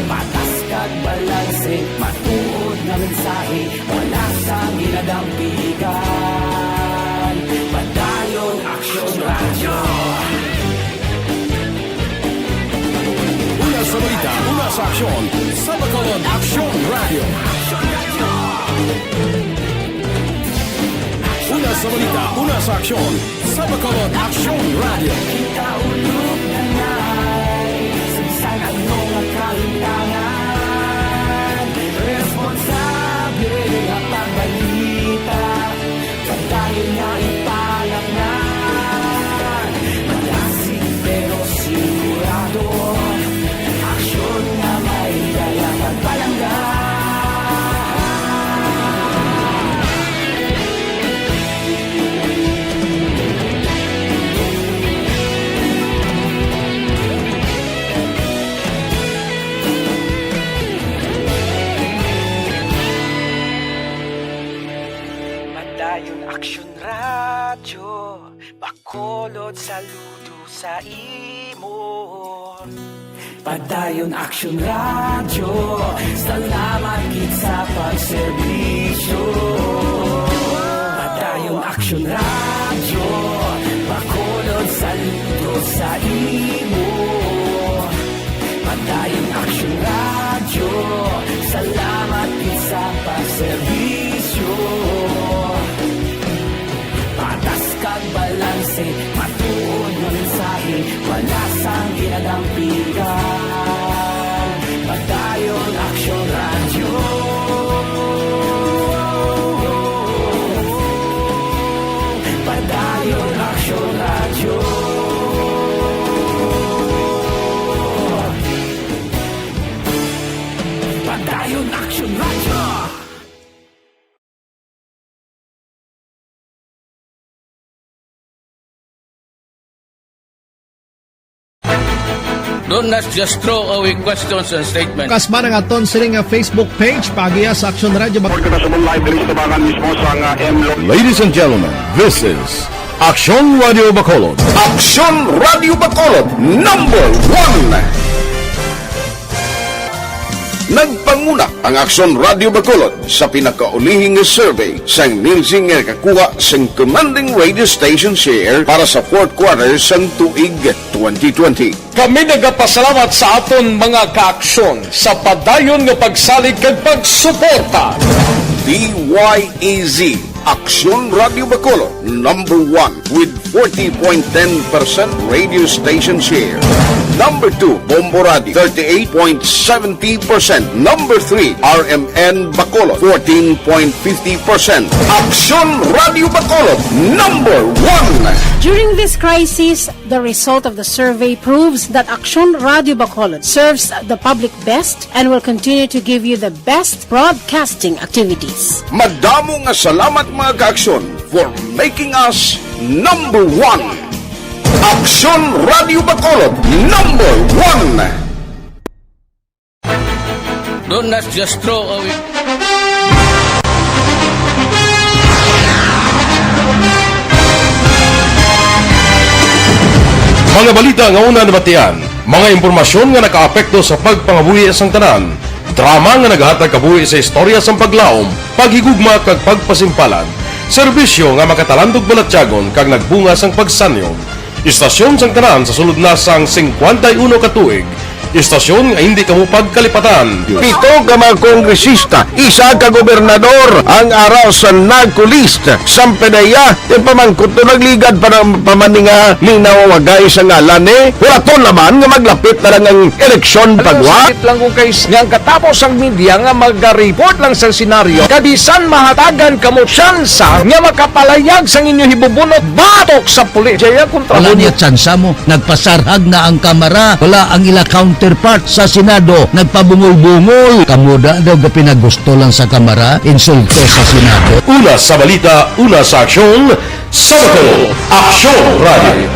Patas kag balanse, matuod nga mensahe, wala sang ginadampigan. Padayon Aksyon Radyo. Una sa balita, una sa aksyon, sa Bacolod Aksyon Radyo. Una sa balita, una sa aksyon, sa Bacolod Aksyon Radyo. Kita ulog na na'y sa bisan ano nga kahintangan, responsable nga pagbalita. Padayon nga ipalapngan, malasig pero Aksyon Radyo Bacolod, saludo sa imo. Padayon Aksyon Radyo, salamat gid sa pagserbisyo. Padayon Aksyon Radyo Bacolod, saludo sa imo. Padayon Aksyon Radyo, salamat gid sa pagserbisyo. Patas kag balanse, matuod nga mensahe, wala sang ginadampigan. Padayon Aksyon Radyo. Padayon Aksyon Radyo. Padayon Aksyon Radyo. Don't not just throw away questions and statements. Kasman ang aton sini nga Facebook page, paagiha sa Aksyon Radyo Bacolod. Report kita sa live diri sa tubangan mismo sa, ah, M Lo- Ladies and gentlemen, this is Aksyon Radyo Bacolod. Aksyon Radyo Bacolod, number one. Nagpanguna ang Aksyon Radyo Bacolod sa pinakaulihi nga survey sang Nielsen nga nakakuha sang commanding radio station share para sa fourth quarter sang tuig twenty twenty. Kami nagapasalamat sa aton mga kaaksyon sa padayon nga pagsalig kag pagsuporta. D Y E Z, Aksyon Radyo Bacolod, number one with forty point ten percent radio station share. Number two, Bombo Radio, thirty-eight point seventy percent. Number three, R M N Bacolod, fourteen point fifty percent. Aksyon Radyo Bacolod, number one. During this crisis, the result of the survey proves that Aksyon Radyo Bacolod serves the public best and will continue to give you the best broadcasting activities. Madamo nga salamat, mga kaaksyon, for making us number one. Aksyon Radyo Bacolod, number one. Don't not just throw away. Mga balita nga una nabatian, mga impormasyon nga nakaapekto sa pagpangabuhi sang tanan, drama nga naghatag kabuhi sa istorya sang paglaom, paghigugma kag pagpasimpalad, serbisyo nga makatalandog balatyagon kag nagbunga sang pagsanyon. Istasyon sang tanan sa sulod na sang singkwenta y uno ka tuig. Istasyon nga hindi kamo pagkalipatan. Pito ka mga kongresista, isa ka gobernador ang ara sa NAGCO list. Sang P D E A, yung pamangkot to nagligad pa ng pamaninga, linaw wagay sa ngalan eh. Wala to naman nga maglapit na lang ang eleksyon. Ano, pagwa? Sakit lang kung kay s-, nga ang katapos ang media nga mag-report lang sa senaryo, kabisan mahatagan kamo tsansa nga makapalayag sang inyo hibubunot batok sa pulis. Jaya kontra. Wala mo niya tsansa mo. Nagpasarhag na ang Kamara. Wala ang ila counterpart sa Senado. Nagpabungol-bungol. Kamo da daw gapinagusto lang sa Kamara, insulto sa Senado. Una sa balita, una sa aksyon, sa Bacolod, Aksyon Radio.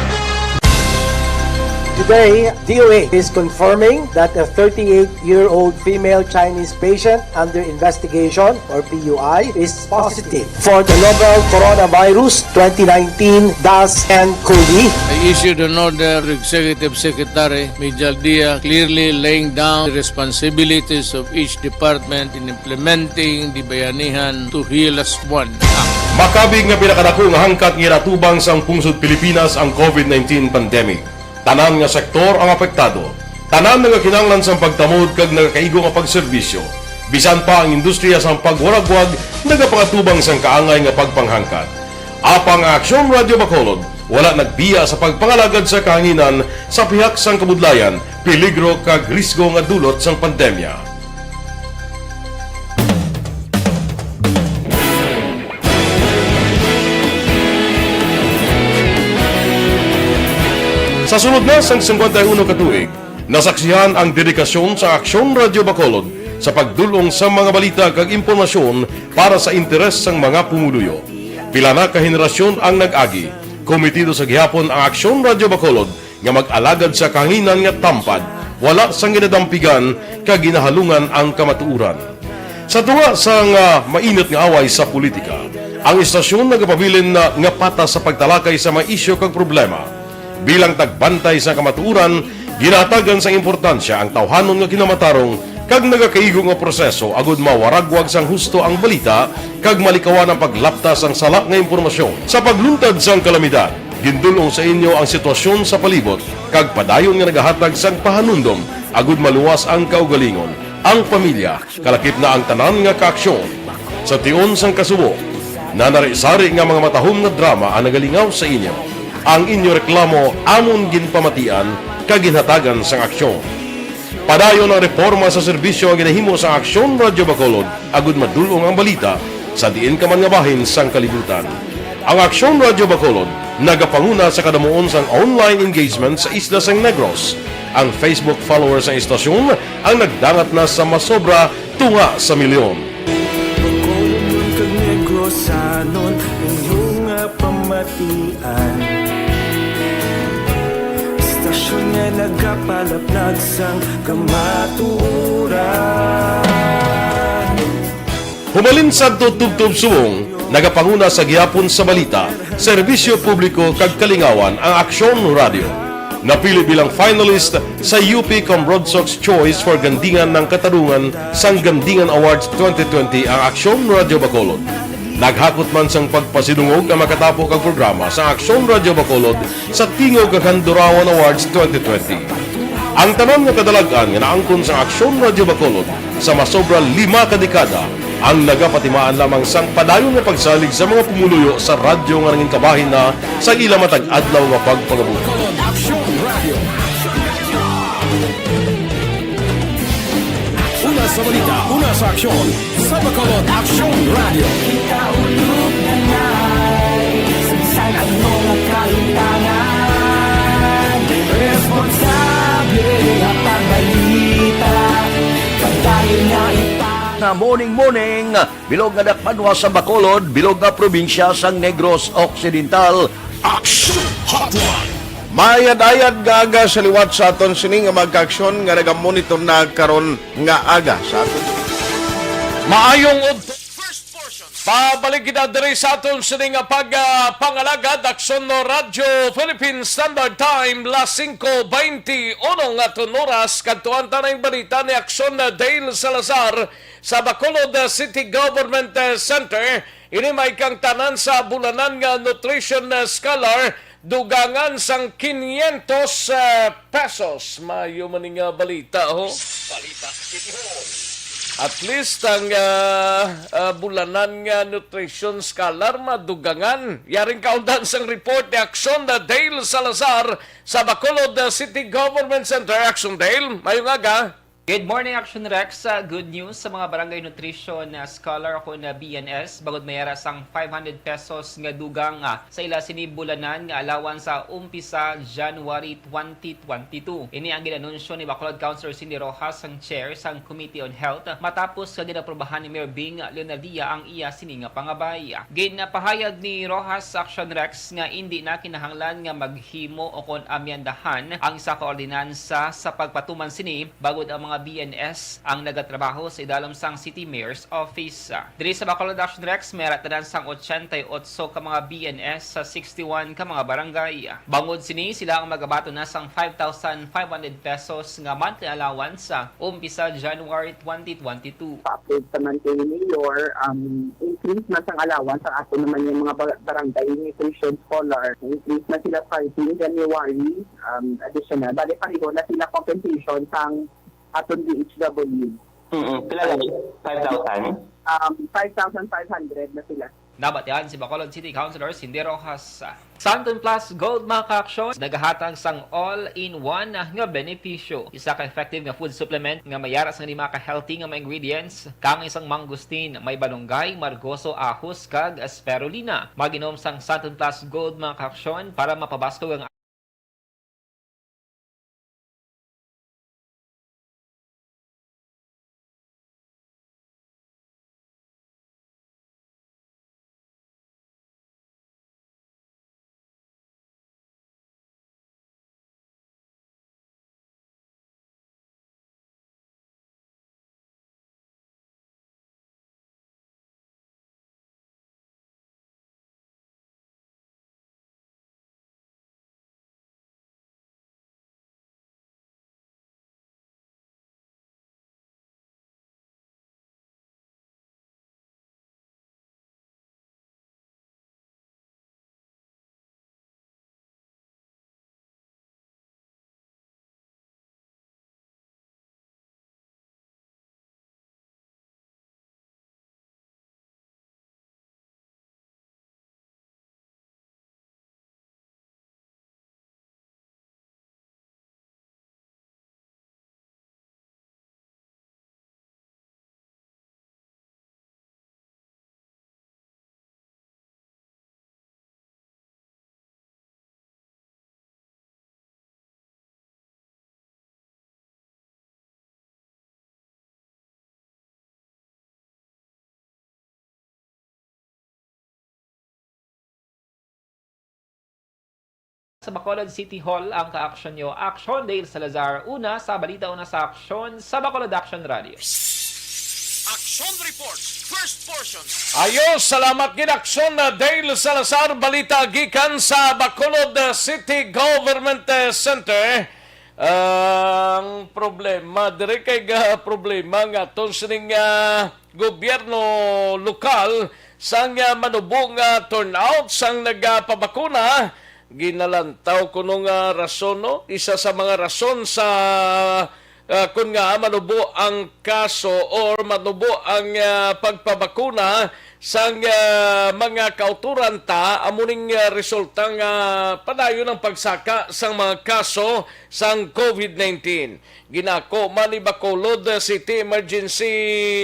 Today, D O A is confirming that a thirty-eight-year-old female Chinese patient under investigation, or P U I, is positive for the novel coronavirus twenty nineteen dash N COVID. I issued an order to Executive Secretary Mijal Dia, clearly laying down the responsibilities of each department in implementing the Bayanihan to Heal As One Act. Makabig nga pinakadako nga hangkat nga ginatubang sang pungsod Pilipinas ang COVID nineteen pandemic. Tanan nga sektor ang apektado. Tanan nagakinahanglan sang pagtamod kag nagakaigo nga pagserbisyo. Bisan pa ang industriya sang pagwaragwag nagapangatubang sang kaangay nga pagpanghangkat. Apang ang Aksyon Radio Bacolod wala nagbiya sa pagpangalagad sa kahanginan sa pihak sang kabudlayan, peligro kag risgo nga dulot sang pandemya. Sa sulod na sang singkwenta y uno ka tuig, nasaksihan ang dedikasyon sa Aksyon Radio Bacolod sa pagdul-ong sa mga balita kag impormasyon para sa interes sang mga pumuluyo. Pila na ka henerasyon ang nag-agi. Komitido sa gihapon ang Aksyon Radio Bacolod nga mag-alagad sa kahanginan nga tampad, wala sang ginadampigan kag ginahalungan ang kamatuoran. Sa tunga sang, ah, mainit nga away sa politika, Ang istasyon nagapabilin na nga patas sa pagtalakay sa mga isyu kag problema. Bilang tagbantay sa kamatuoran, ginahatagan sang importansya ang tawhanon nga kinamatarong kag nagakaigo nga proseso agud mawaragwag sang husto ang balita kag malikawan ang paglapta sang sala nga impormasyon. Sa pagluntad sang kalamidad, gindul-ong sa inyo ang sitwasyon sa palibot kag padayon nga nagahatag sang pahanumdom agud maluwas ang kaugalingon, ang pamilya, kalakip na ang tanan nga kaaksyon. Sa tion sang kasubo, nanari-sari nga mga matahom nga drama ang nagalingaw sa inyo. Ang inyo reklamo amon ginpamatian kag ginhatagan sang aksyon. Padayon ang reporma sa serbisyo nga ginahimo sang Aksyon Radyo Bacolod agud madul-ong ang balita sa diin ka man nga bahin sang kalibutan. Ang Aksyon Radyo Bacolod nagapanguna sa kadamuon sang online engagement sa isla sang Negros. Ang Facebook followers sang istasyon ang nagdangat na sa masobra tunga sa milyon. Bacolod kag Negrosanon, inyo nga pamatian. Istasyon nga nagapalaplag sang kamatuoran. Humalin sadto tubtob subong, nagapanguna sa gihapon sa balita, serbisyo publiko kag kalingawan ang Aksyon Radyo. Napili bilang finalist sa U P Cambronsox Choice for Gandingan ng Katarungan sang Gandingan Awards twenty twenty ang Aksyon Radyo Bacolod. Naghakot man sang pagpasidungog ang makatapo kag programa sa Aksyon Radyo Bacolod sa Tingog kag Handurawan Awards twenty twenty. Ang tanan nga kadalag-an nga naangkon sa Aksyon Radyo Bacolod sa masobra lima ka dekada ang nagapatimaan lamang sang padayon nga pagsalig sa mga pumuluyo sa radyo nga nangin kabahin na sa ila matag adlaw nga pagpangabuhi. Bacolod Aksyon Radio. Una sa balita, una sa aksyon, sa Bacolod Aksyon Radio. Kaulog na nga, sa ano nga kahitangan, responsable nga pagbalita, pagdayon nga ipang- Na morning, morning, bilog nga dakpanwa sa Bacolod, bilog nga probinsya sang Negros Occidental. Action Hotline. Maayad-ayad nga aga sa liwat sa aton sini nga mga kaaksyon nga nagamonitor na karon nga aga sa aton. Maayong udto. First portion. Pabalik kita diri sa aton sini nga pag, ah, pangalagad, Aksyon Radyo Philippine Standard Time, las singko baynte uno nga aton oras. Kadtuan ta na ang balita ni Aksyon Dale Salazar sa Bacolod City Government, ah, Center. Ini may kang tanan sa bulanan nga nutrition, ah, scholar, dugangan sang quinientos, ah, pesos. Maayo man ni nga balita, ho. Balita City Hall. At least ang, ah, ah, bulanan nga nutrition scholar madugangan. Yaring kaundan sang report ni Aksyon Dale Salazar sa Bacolod, ah, City Government Center. Aksyon Dale, maayong aga. Good morning, Action Rex. Ah, good news sa mga barangay nutrition, ah, scholar o kon, ah, B N S, bangod may ara sang five hundred pesos nga dugang, ah, sa ila sini bulanan nga allowance sa umpisa January twenty twenty-two. Ini ang ginanunsyo ni Bacolod Councilor Cindy Rojas, ang chair sang Committee on Health, matapos nga ginaprobahan ni Mayor Bing Leonardia ang iya sini nga pangabay. Ginpahayag ni Rojas sa Action Rex nga indi na kinahanglan nga maghimo o kon amyendahan ang isa ka ordinansa sa pagpatuman sini, bangod ang mga B N S ang nagatrabaho sa idalom sang City Mayor's Office. Diri sa Bacolod Action Rex, may ara tanan sang ochenta y ocho ka mga B N S sa sixty-one ka mga barangay. Bangod sini, sila ang magabaton na sang five thousand five hundred pesos nga monthly allowance sa umpisa January twenty twenty-two. Pa-approve naman kay Mayor, um, increase man sang allowance ang ato naman yung mga ba-, barangay nutrition scholar. Increase na sila starting January, um, additional. Bali, pareho na sila compensation sang aton D H W. Mm-mm. Pila gani? Five thousand? Um, five thousand five hundred na sila. Nabatian si Bacolod City Councilor Cindy Rojas. Santon Plus Gold, mga kaaksyon, nagahatag sang all-in-one nga benepisyo. Isa ka effective nga food supplement nga may ara sang lima ka healthy nga mga ingredients, kaangay sang mangosteen, may balunggay, margoso, ahos, kag spirulina. Mag-inom sang Santon Plus Gold, mga kaaksyon, para mapabaskog ang Bacolod City Hall ang ka-aksyon nyo. Aksyon, Dale Salazar, una sa balita, una sa aksyon sa Bacolod Action Radio. Action Report, first portion. Ayo, salamat gid, Aksyon, uh, Dale Salazar. Balita gikan sa Bacolod, uh, City Government, uh, Center. Ang problema, diri kay ga problema nga aton sining, ah, gobyerno lokal sang, ah, manubo nga turnout sang nagapabakuna. Ginalantaw kuno nga rason, no? Isa sa mga rason sa, ah, kun nga manubo ang kaso or manubo ang, ah, pagpabakuna sang, ah, mga kauturan ta, amo ning, ah, resulta nga padayon ang pagsaka sang mga kaso sang COVID nineteen. Ginako man ni Bacolod City Emergency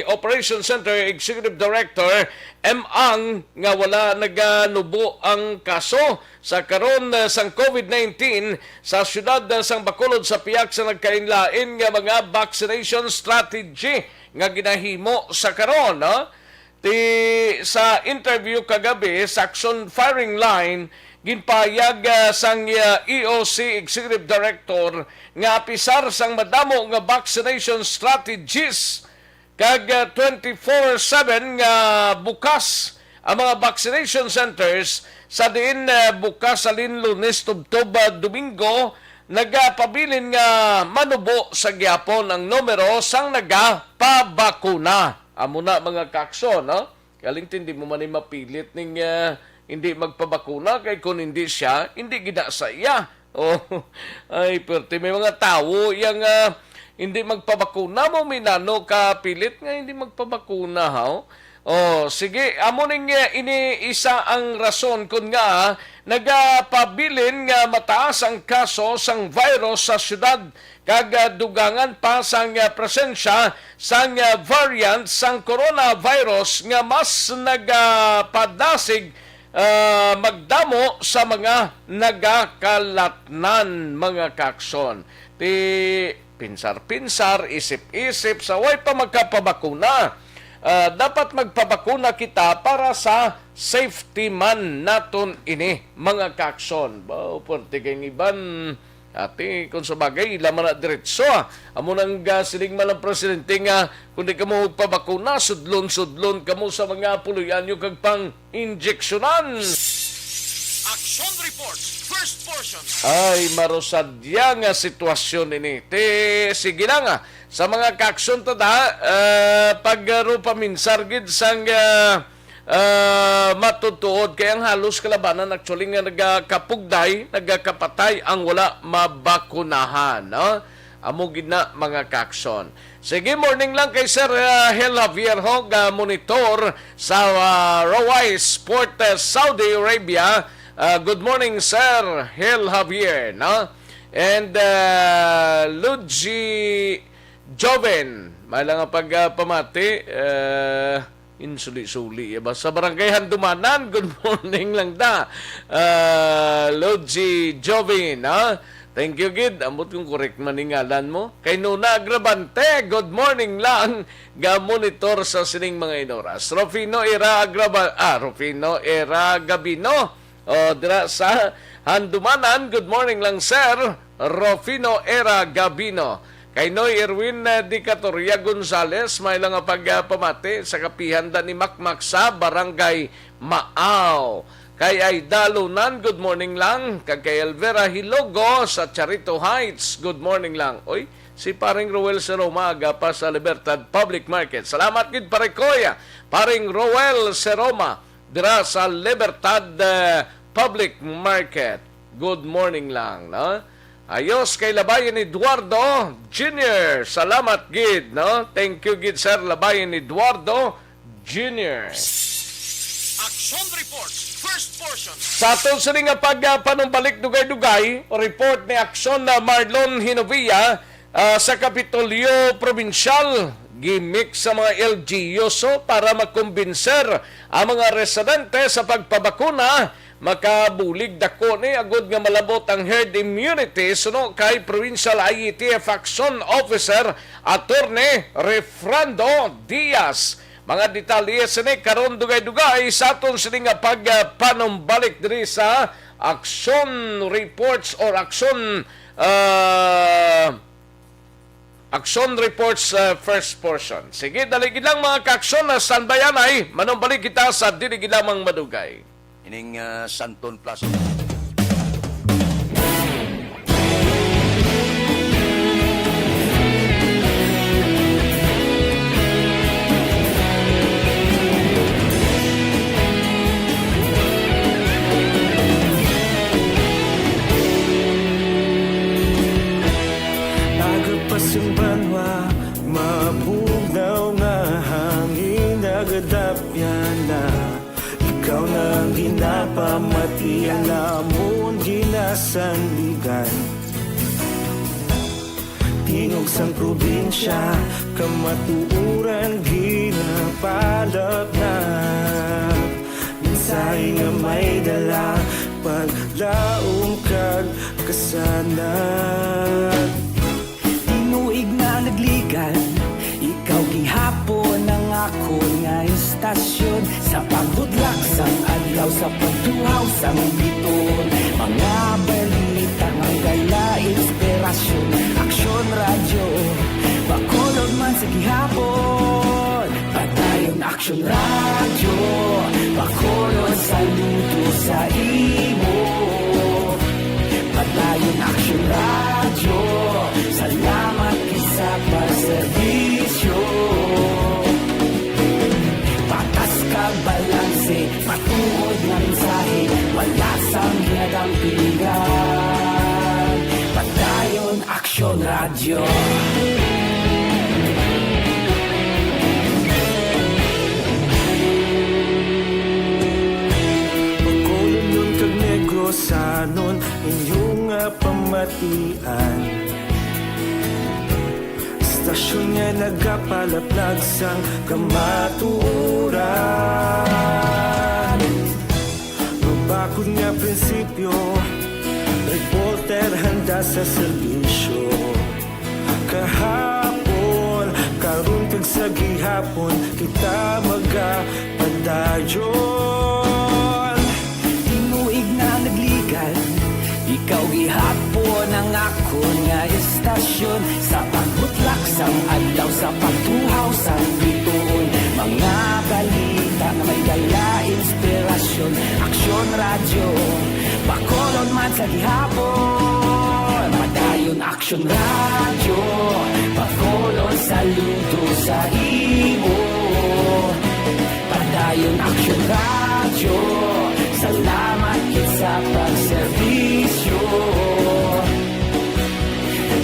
Operation Center Executive Director M. Ang nga wala naganubo ang kaso sa karon, ah, sang COVID nineteen sa siyudad, ah, sang Bacolod sa pihak sa nagkalain-lain nga mga vaccination strategy nga ginahimo sa karon, no? Ti sa interview kagabi sa Action Firing Line, ginpahayag, ah, sang, ah, E O C Executive Director nga apisar sang madamo nga vaccination strategies kag, ah, twenty-four seven nga bukas ang mga vaccination centers sa diin, ah, bukas halin Lunes tubtob, ah, Domingo, nagapabilin nga manubo sa gihapon ang numero sang nagapabakuna. Amo na, mga kaakson, no? Galing, hindi mo man ni mapilit ning, ah, hindi magpabakuna, kay kung hindi siya, hindi gid na sa iya. Oh, ay, perte, may mga tawo yang, ah, hindi magpabakuna mo, minano ka pilit nga hindi magpabakuna, ha? Oh, sige, amo ning, eh, ini isa ang rason kun nga nagapabilin nga mataas ang kaso sang virus sa syudad, kag, ah, dugangan pa sang, ah, presensya sang, ah, variant sang coronavirus nga mas nagapadasig, ah, magdamo sa mga nagakalatnan, mga kaakson. Ti pinsar-pinsar, isip-isip, sa way pa magkapabakuna. Ah, dapat magpabakuna kita para sa safety man naton ini, mga kaakson. Ba, pwerte kay ang iban, ati, kung sa bagay, ila man na diretso, ah. Amo nang, ah, siling man ang presidente nga, kung di kamo magpabakuna, sudlon-sudlon kamo sa mga puloy-an nyo kag pang-injeksyonan. Action Report, first portion. Ay, marusadya nga sitwasyon ini. Ti, sige lang, ah. Sa mga kaakson ta da, ah, pag, ah, ro paminsar gid sang, ah, ah, matutuod kay ang halos kalabanan actually nga nagakapugday, nagakapatay ang wala mabakunahan, no? Amo gid na, mga kaakson. Sige, morning lang kay Sir, ah, Hel Javier ho, ga monitor sa, ah, Rawais Port, ah, Saudi Arabia. Ah, good morning, Sir Hel Javier, no? And, ah, Luigi Joven, may lang nga pag, ah, pamati, ah, insuli-suli, ya ba? Sa Barangay Handumanan, good morning lang da. Ah, Luigi Joven, ha? Thank you, gid. Ambot kung correct man ning ngalan mo. Kay Nuna Agravante, good morning lang. Ga monitor sa sining mga inoras. Rufino Era Agrava-, ah, Rufino Era Gabino. O, dira sa Handumanan, good morning lang, Sir Rufino Era Gabino. Kay Noy Erwin, eh, Dicatoria Gonzales, may lang nga pagpamati sa kapihan da ni Makmak sa Barangay Maaw. Kay Aida Lunan, good morning lang. Kag kay Elvira Hilogo sa Charito Heights, good morning lang. Oy, si Paring Roel Seroma, aga pa sa Libertad Public Market. Salamat gid, Pare Koy, Paring Roel Seroma, dira sa Libertad, eh, Public Market. Good morning lang, no? Ayos kay Labayan Eduardo Junior. Salamat gid, no? Thank you gid, Sir Labayan Eduardo Junior. Action Report, first portion. Sa aton sini nga pag, ah, panumbalik dugay-dugay, report ni Action na Marlon Hinovia, ah, sa Kapitolyo Probinsyal, gimik sa mga L G Us, oh, para makumbinser ang mga residente sa pagpabakuna. Makabulig dako ni agud nga malabot ang herd immunity, suno kay Provincial I E T F Action Officer Attorney Refrando Diaz. Mga detalye sini karon, dugay-dugay sa aton sini nga pagpanumbalik diri sa Action Reports or Action, ah, Action Reports, ah, first portion. Sige, dali gid lang, mga ka-aksyon, na standby anay. Manumbalik kita sa dili gid lamang madugay. Ining, ah, Santon Plaza. Aga pa sing banwa, mabugnaw nga hangin, nagadapyan na. Ikaw na ang ginapamati, ang amon ginasandigan. Tingog sang probinsya, kamatuoran ginapalapnag. Mensahe nga may dala, paglaom kag kasanag. Tinuig na nagligan, ikaw gihapon ang akon nga istasyon. Sa pagbutlak sang adlaw, sa pagtuhaw sang bituon, mga balita nga gala inspirasyon. Aksyon Radyo, Bacolod man sa gihapon. Padayon Aksyon Radyo, Bacolod, saludo sa imo. Padayon Aksyon Radyo, salamat gid sa pagserbisyo. Patas kag balanse, matuod nga mensahe, wala sang ginadampigan. Padayon Aksyon Radyo. Bacolodnon kag Negrosanon, inyo nga pamatian. Istasyon nga nagapalaplag sang kamatuoran. Mabakod nga prinsipyo, reporter handa sa serbisyo. Kahapon, karon, kag sa gihapon, kita magapadayon. Tinuig na nagligan, ikaw gihapon ang akon nga istasyon. Sa pagbutlak sang adlaw, sa pagtuhaw sang bituon, mga balita nga may dala inspirasyon. Aksyon Radyo, Bacolod man sa gihapon. Padayon Aksyon Radyo, Bacolod, saludo sa imo. Padayon Aksyon Radyo, salamat gid sa pagserbisyo.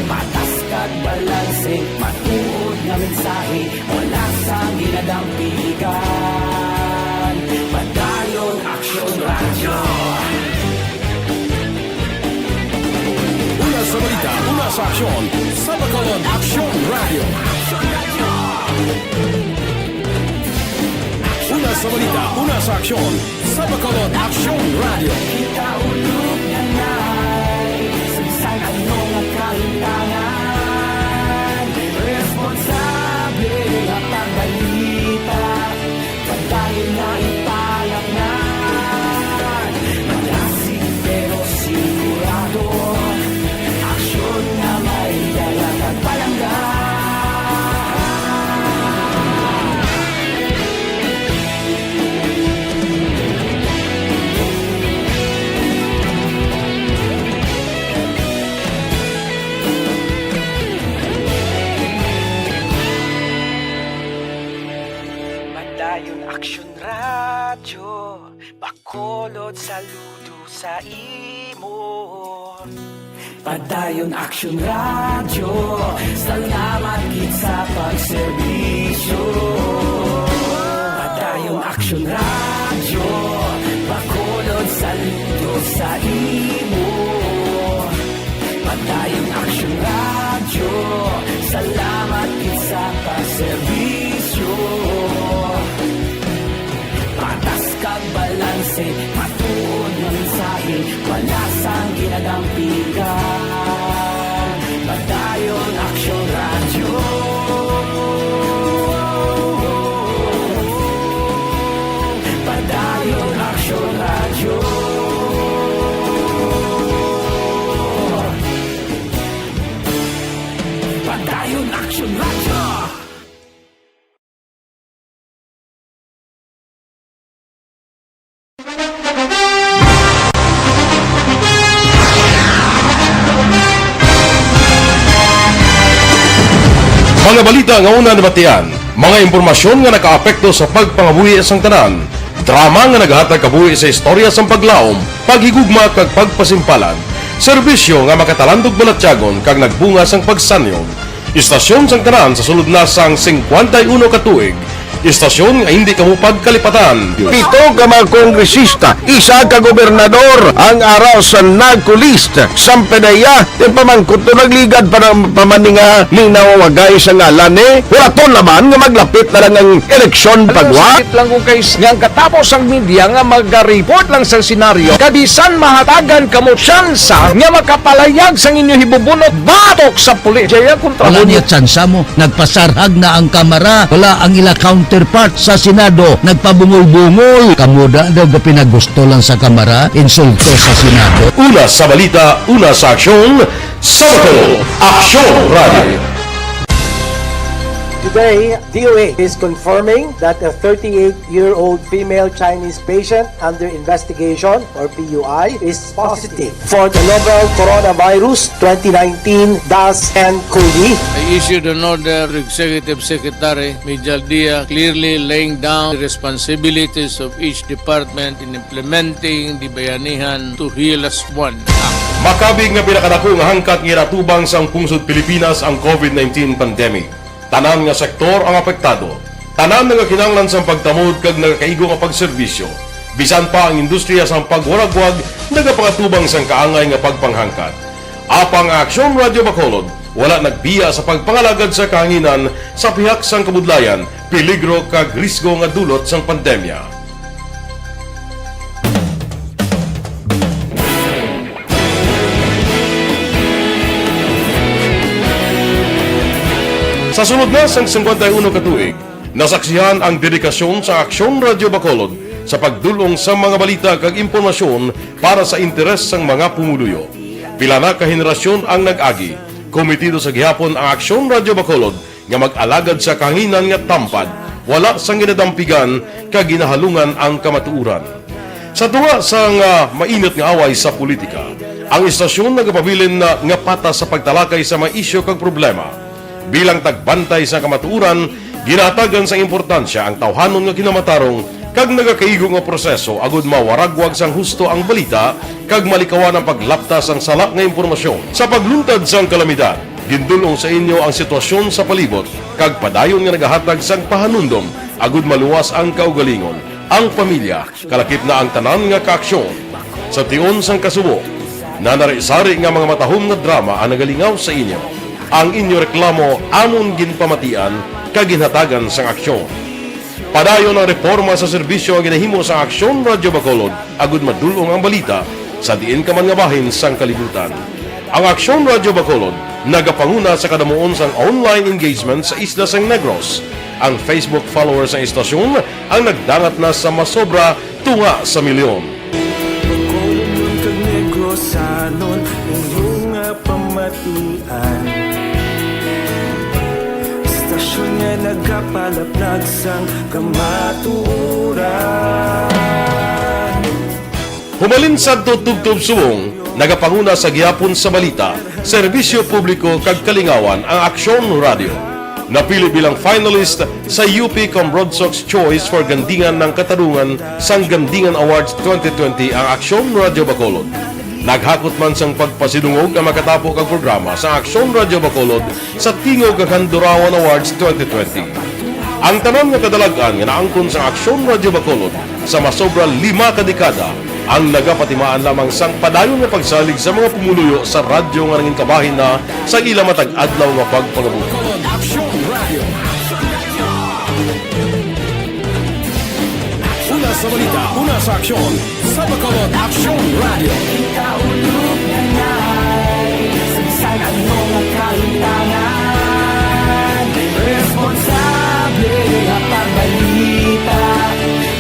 Patas kag balanse, matuod nga mensahe, wala sang ginadampigan. Padayon Aksyon Radyo. Una sa balita, una sa aksyon, sa Bacolod Aksyon Radyo. Una sa balita, una sa aksyon, sa Bacolod Aksyon Radyo. Kita ulog na nay, sa bisan ano nga kahitangan, responsable nga pagbalita. Padayon na ipalapngan, malasig pero sigurado, aksyon nga may dala kag palangga. Padayon Aksyon Radyo, Bacolod, saludo sa imo. Padayon Aksyon Radyo, salamat gid sa pagserbisyo. Padayon Aksyon Radyo, Bacolod, saludo sa imo. Padayon Aksyon Radyo, salamat gid sa pagserbisyo. Patas kag balanse, matuod nga mensahe, wala sang ginadampigan. Padayon Aksyon Radyo. Mga balita nga una nabatian, mga impormasyon nga nakaapekto sa pagpangabuhi sang tanan, drama nga nagahatag kabuhi sa istorya sang paglaom, paghigugma kag pagpasimpalan, serbisyo nga makatalandog balatyagon kag nagbunga sang pagsanyog. Istasyon sang tanan sa sulod na sang singkwenta y uno ka tuig, istasyon nga hindi kamo pagkalipatan. Pito ka mga kongresista, isa ka gobernador ang ara sa NAGCO list. Sampanaya, ti pamangkot to nagligad pa ng pamaninga linawagay sa ngalan ni. Wala to naman nga maglapit na lang ang eleksyon pagwa. Sakit lang kung kay nga ang katapos ang media nga magaripot lang sa senaryo. Kabisan mahatagan kamo tsansa nga makapalayag sang inyo hibubunot batok sa pulis. Jaya kontra Wala mo niya tsansa mo. Nagpasarhag na ang Kamara. Wala ang ila counterpart sa Senado. Nagpabungol-bungol. Kamo da daw ga pinagusto lang sa Kamara, insulto sa Senado. Una sa balita, una sa aksyon, sa Bacolod, Aksyon Radio. Today, D O H is confirming that a thirty-eight-year-old female Chinese patient under investigation, or P U I, is positive for the novel Coronavirus twenty nineteen dash N COVID. I issued an order to Executive Secretary Mijal Dia, clearly laying down the responsibilities of each department in implementing the Bayanihan to Heal Us One Act. Makabig nga pinakadako nga hangkat nga ginatubang sang pungsod Pilipinas ang COVID nineteen pandemic. Tanan nga sektor ang apektado. Tanan nagakinahanglan sang pagtamod kag nagakaigo nga pagserbisyo. Bisan pa ang industriya sang pagwaragwag nagapangatubang sang kaangay nga pagpanghangkat. Apang ang Aksyon Radio Bacolod wala nagbiya sa pagpangalagad sa kahanginan sa pihak sang kabudlayan, peligro kag risgo nga dulot sang pandemya. Sa sulod na sang singkwenta y uno ka tuig, nasaksihan ang dedikasyon sa Aksyon Radio Bacolod sa pagdul-ong sa mga balita kag impormasyon para sa interes sang mga pumuluyo. Pila na ka henerasyon ang nag-agi, komitido sa gihapon ang Aksyon Radio Bacolod nga mag-alagad sa kahanginan nga tampad, wala sang ginadampigan kag ginahalungan ang kamatuoran. Sa tunga sang, ah, mainit nga away sa politika, ang istasyon nagapabilin na nga patas sa pagtalakay sa mga isyu kag problema. Bilang tagbantay sa kamatuoran, ginahatagan sang importansya ang tawhanon nga kinamatarong kag nagakaigo nga proseso agud mawaragwag sang husto ang balita kag malikawan ang paglapta sang sala nga impormasyon. Sa pagluntad sang kalamidad, gindul-ong sa inyo ang sitwasyon sa palibot kag padayon nga nagahatag sang pahanumdom agud maluwas ang kaugalingon, ang pamilya, kalakip na ang tanan nga kaaksyon. Sa tion sang kasubo, nanari-sari nga mga matahom nga drama ang nagalingaw sa inyo. Ang inyo reklamo amon ginpamatian kag ginhatagan sang aksyon. Padayon ang reporma sa serbisyo nga ginahimo sa Aksyon Radyo Bacolod agud madul-ong ang balita sa diin ka man nga bahin sang kalibutan. Ang Aksyon Radyo Bacolod nagapanguna sa kadamuon sang online engagement sa isla sang Negros. Ang Facebook followers sang istasyon ang nagdangat na sa masobra tunga sa milyon. Bacolodnon kag Negrosanon, inyo nga pamatian. Istasyon nga nagapalaplag sang kamatuoran. Humalin sadto tubtob subong, nagapanguna sa gihapon sa balita, serbisyo publiko kag kalingawan ang Aksyon Radyo. Napili bilang finalist sa U P Combrodsoc's Choice for Gandingan ng Katarungan sang Gandingan Awards twenty twenty ang Aksyon Radyo Bacolod. Naghakot man sang pagpasidungog ang makatapo kag programa sa Aksyon Radyo Bacolod sa Tingog kag Handurawan Awards twenty twenty. Ang tanan nga kadalag-an nga naangkon sang Aksyon Radyo Bacolod sa masobra lima ka dekada ang nagapatimaan lamang sang padayon nga pagsalig sa mga pumuluyo sa radyo nga nangin kabahin na sa ila matag adlaw nga pagpangabuhi. Bacolod Aksyon Radio. Una sa balita, una sa aksyon, sa Bacolod Aksyon Radio. Ikaulog na nga, sa bisan ano nga kahimtangan, responsable nga pagbalita,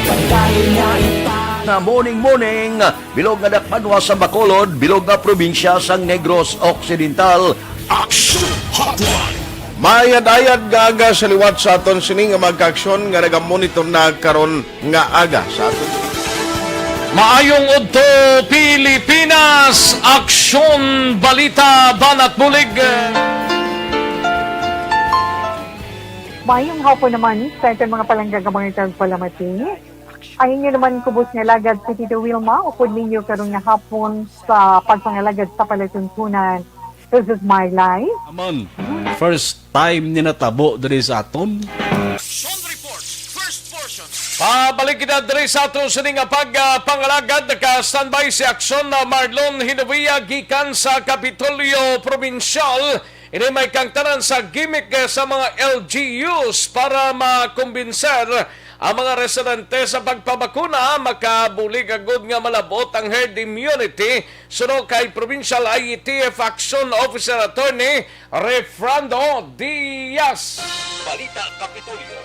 pagdali nga ipa- Nga morning, morning. Bilog nga dakbanwa sa Bacolod, bilog nga probinsya sang Negros Occidental. Action Hotline. Maayad-ayad nga aga sa liwat sa aton sini nga mga kaaksyon nga nagamonitor na karon nga aga sa aton. Maayong udto, Pilipinas! Aksyon, balita, banat bulig. Mayong hapon naman sa aton mga palangga nga mga tagpalamati. Ang inyo naman kubos nga alagad si Tito Wilma, upod ninyo karon nga hapon sa pagpangalagad sa palatuntunan. This is my life. Amon, first time ni natabo diri sa aton. Action Report, first portion. Pabalik kita diri sa aton sini nga pag, ah, pangalagad. Naka-standby si Action na Marlon Hinovia gikan sa Kapitolyo Probinsyal. Ini may kangtanan sa gimmick, eh, sa mga L G Us para makumbinser ang mga residente sa pagpabakuna. Makabulig agud nga malabot ang herd immunity suno kay Provincial I E T F Action Officer Attorney Refrando Diaz. Balita Kapitolyo.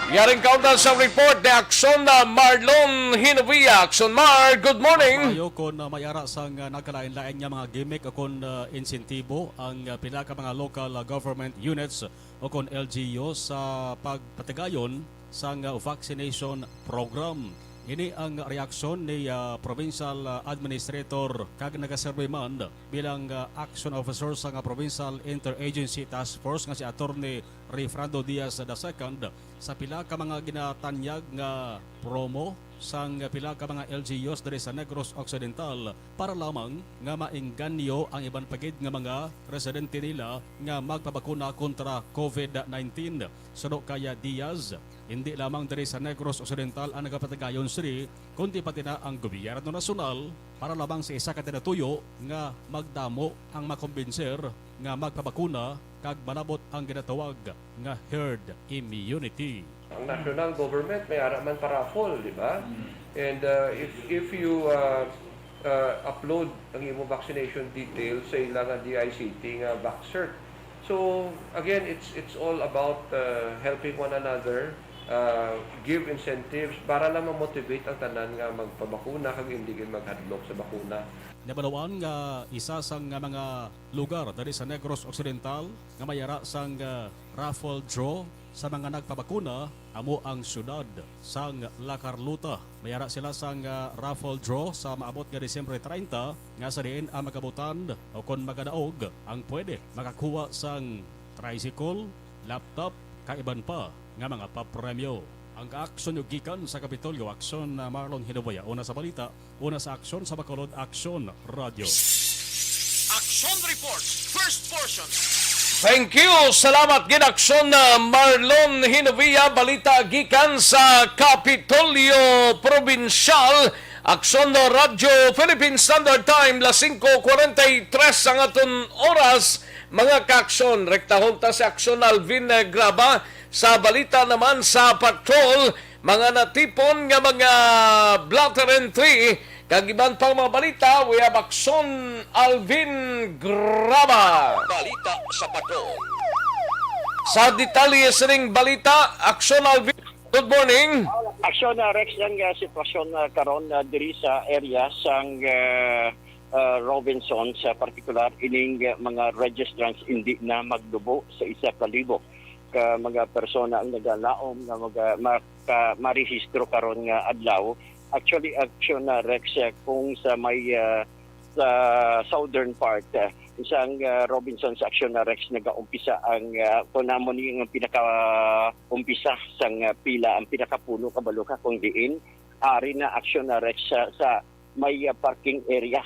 Yaring kaundan sa report ni Action na Marlon Hinovia. Action Mar, good morning. Maayo kon, uh, may ara sang, uh, nagkalain-lain nga mga gimmick o kon, uh, insentibo ang, uh, pila ka mga local, uh, government units o kon L G U sa pagpatigayon sang, uh, vaccination program. Ini ang reaksyon ni, uh, Provincial, uh, Administrator kag nagaserbi man bilang, uh, action officer sang, uh, Provincial Interagency Task Force nga si Attorney Refrando Diaz the second sa pila ka mga ginatanyag nga promo sang pila ka mga L G Us diri sa Negros Occidental para lamang nga maengganyo ang iban pa gid nga mga residente nila nga magpabakuna kontra COVID nineteen. Suno kay Diaz, hindi lamang diri sa Negros Occidental ang nagapatigayon sini, kundi pati na ang gobyerno nasyonal para lamang sa isa ka tinatuyo nga magdamo ang makumbinser nga magpabakuna kag malabot ang ginatawag nga herd immunity. Ang national government may ara man pa-raffle, di ba? Mm. And, uh, if, if you, uh, uh, upload ang imo vaccination details sa ila nga D I C T nga Vaxcert. So, again, it's, it's all about, uh, helping one another, uh, give incentives para lang ma-motivate ang tanan nga magpabakuna kag hindi gid maghadlok sa bakuna. Nabaluan nga isa sang mga lugar diri sa Negros Occidental nga may ara sang, uh, raffle draw sa mga nagpabakuna amo ang siyudad sang La Carlota. May ara sila sang, ah, raffle draw sa maabot nga Disyembre treinta, nga sa diin ang magabutan o kon magadaog ang pwede makakuha sang tricycle, laptop, kag iban pa nga mga papremyo. Ang kaaksyon nyo gikan sa Kapitolyo, Aksyon, ah, Marlon Hinuboya. Una sa balita, una sa aksyon sa Bacolod, Aksyon Radyo. Action Report, first portion. Thank you. Salamat gid, Aksyon, uh, Marlon Hinovia. Balita gikan sa Kapitolyo Probinsyal. Aksyon, uh, Radyo Philippine Standard Time, las singko kwarenta y tres ang aton oras. Mga kaaksyon, rektahon ta si Aksyon Alvin, uh, Graba. Sa balita naman sa patrol, mga natipon nga mga blotter entry, kag iban pang mga balita, we have Aksyon Alvin Graba. Balita sa patrol. Sa detalye sining balita, Aksyon Alvin, good morning. Aksyon, uh, Rex, ang, uh, sitwasyon, uh, karon, uh, diri sa area sang, uh, uh, Robinson, sa partikular ining, uh, mga registrants hindi na magdubo sa isa ka libo ka mga persona ang nagalaom nga maga-, maka-, marehistro karon nga adlaw. Actually, Aksyon, uh, Rex, uh, kung sa may, uh, sa southern part, uh, sang, uh, Robinson sa Aksyon, uh, Rex, nagaumpisa ang, uh, kung amo ni ang pinaka-umpisa sang, uh, pila, ang pinakapuno kabalo ka kung diin ari na Aksyon, uh, Rex, sa, sa may, uh, parking area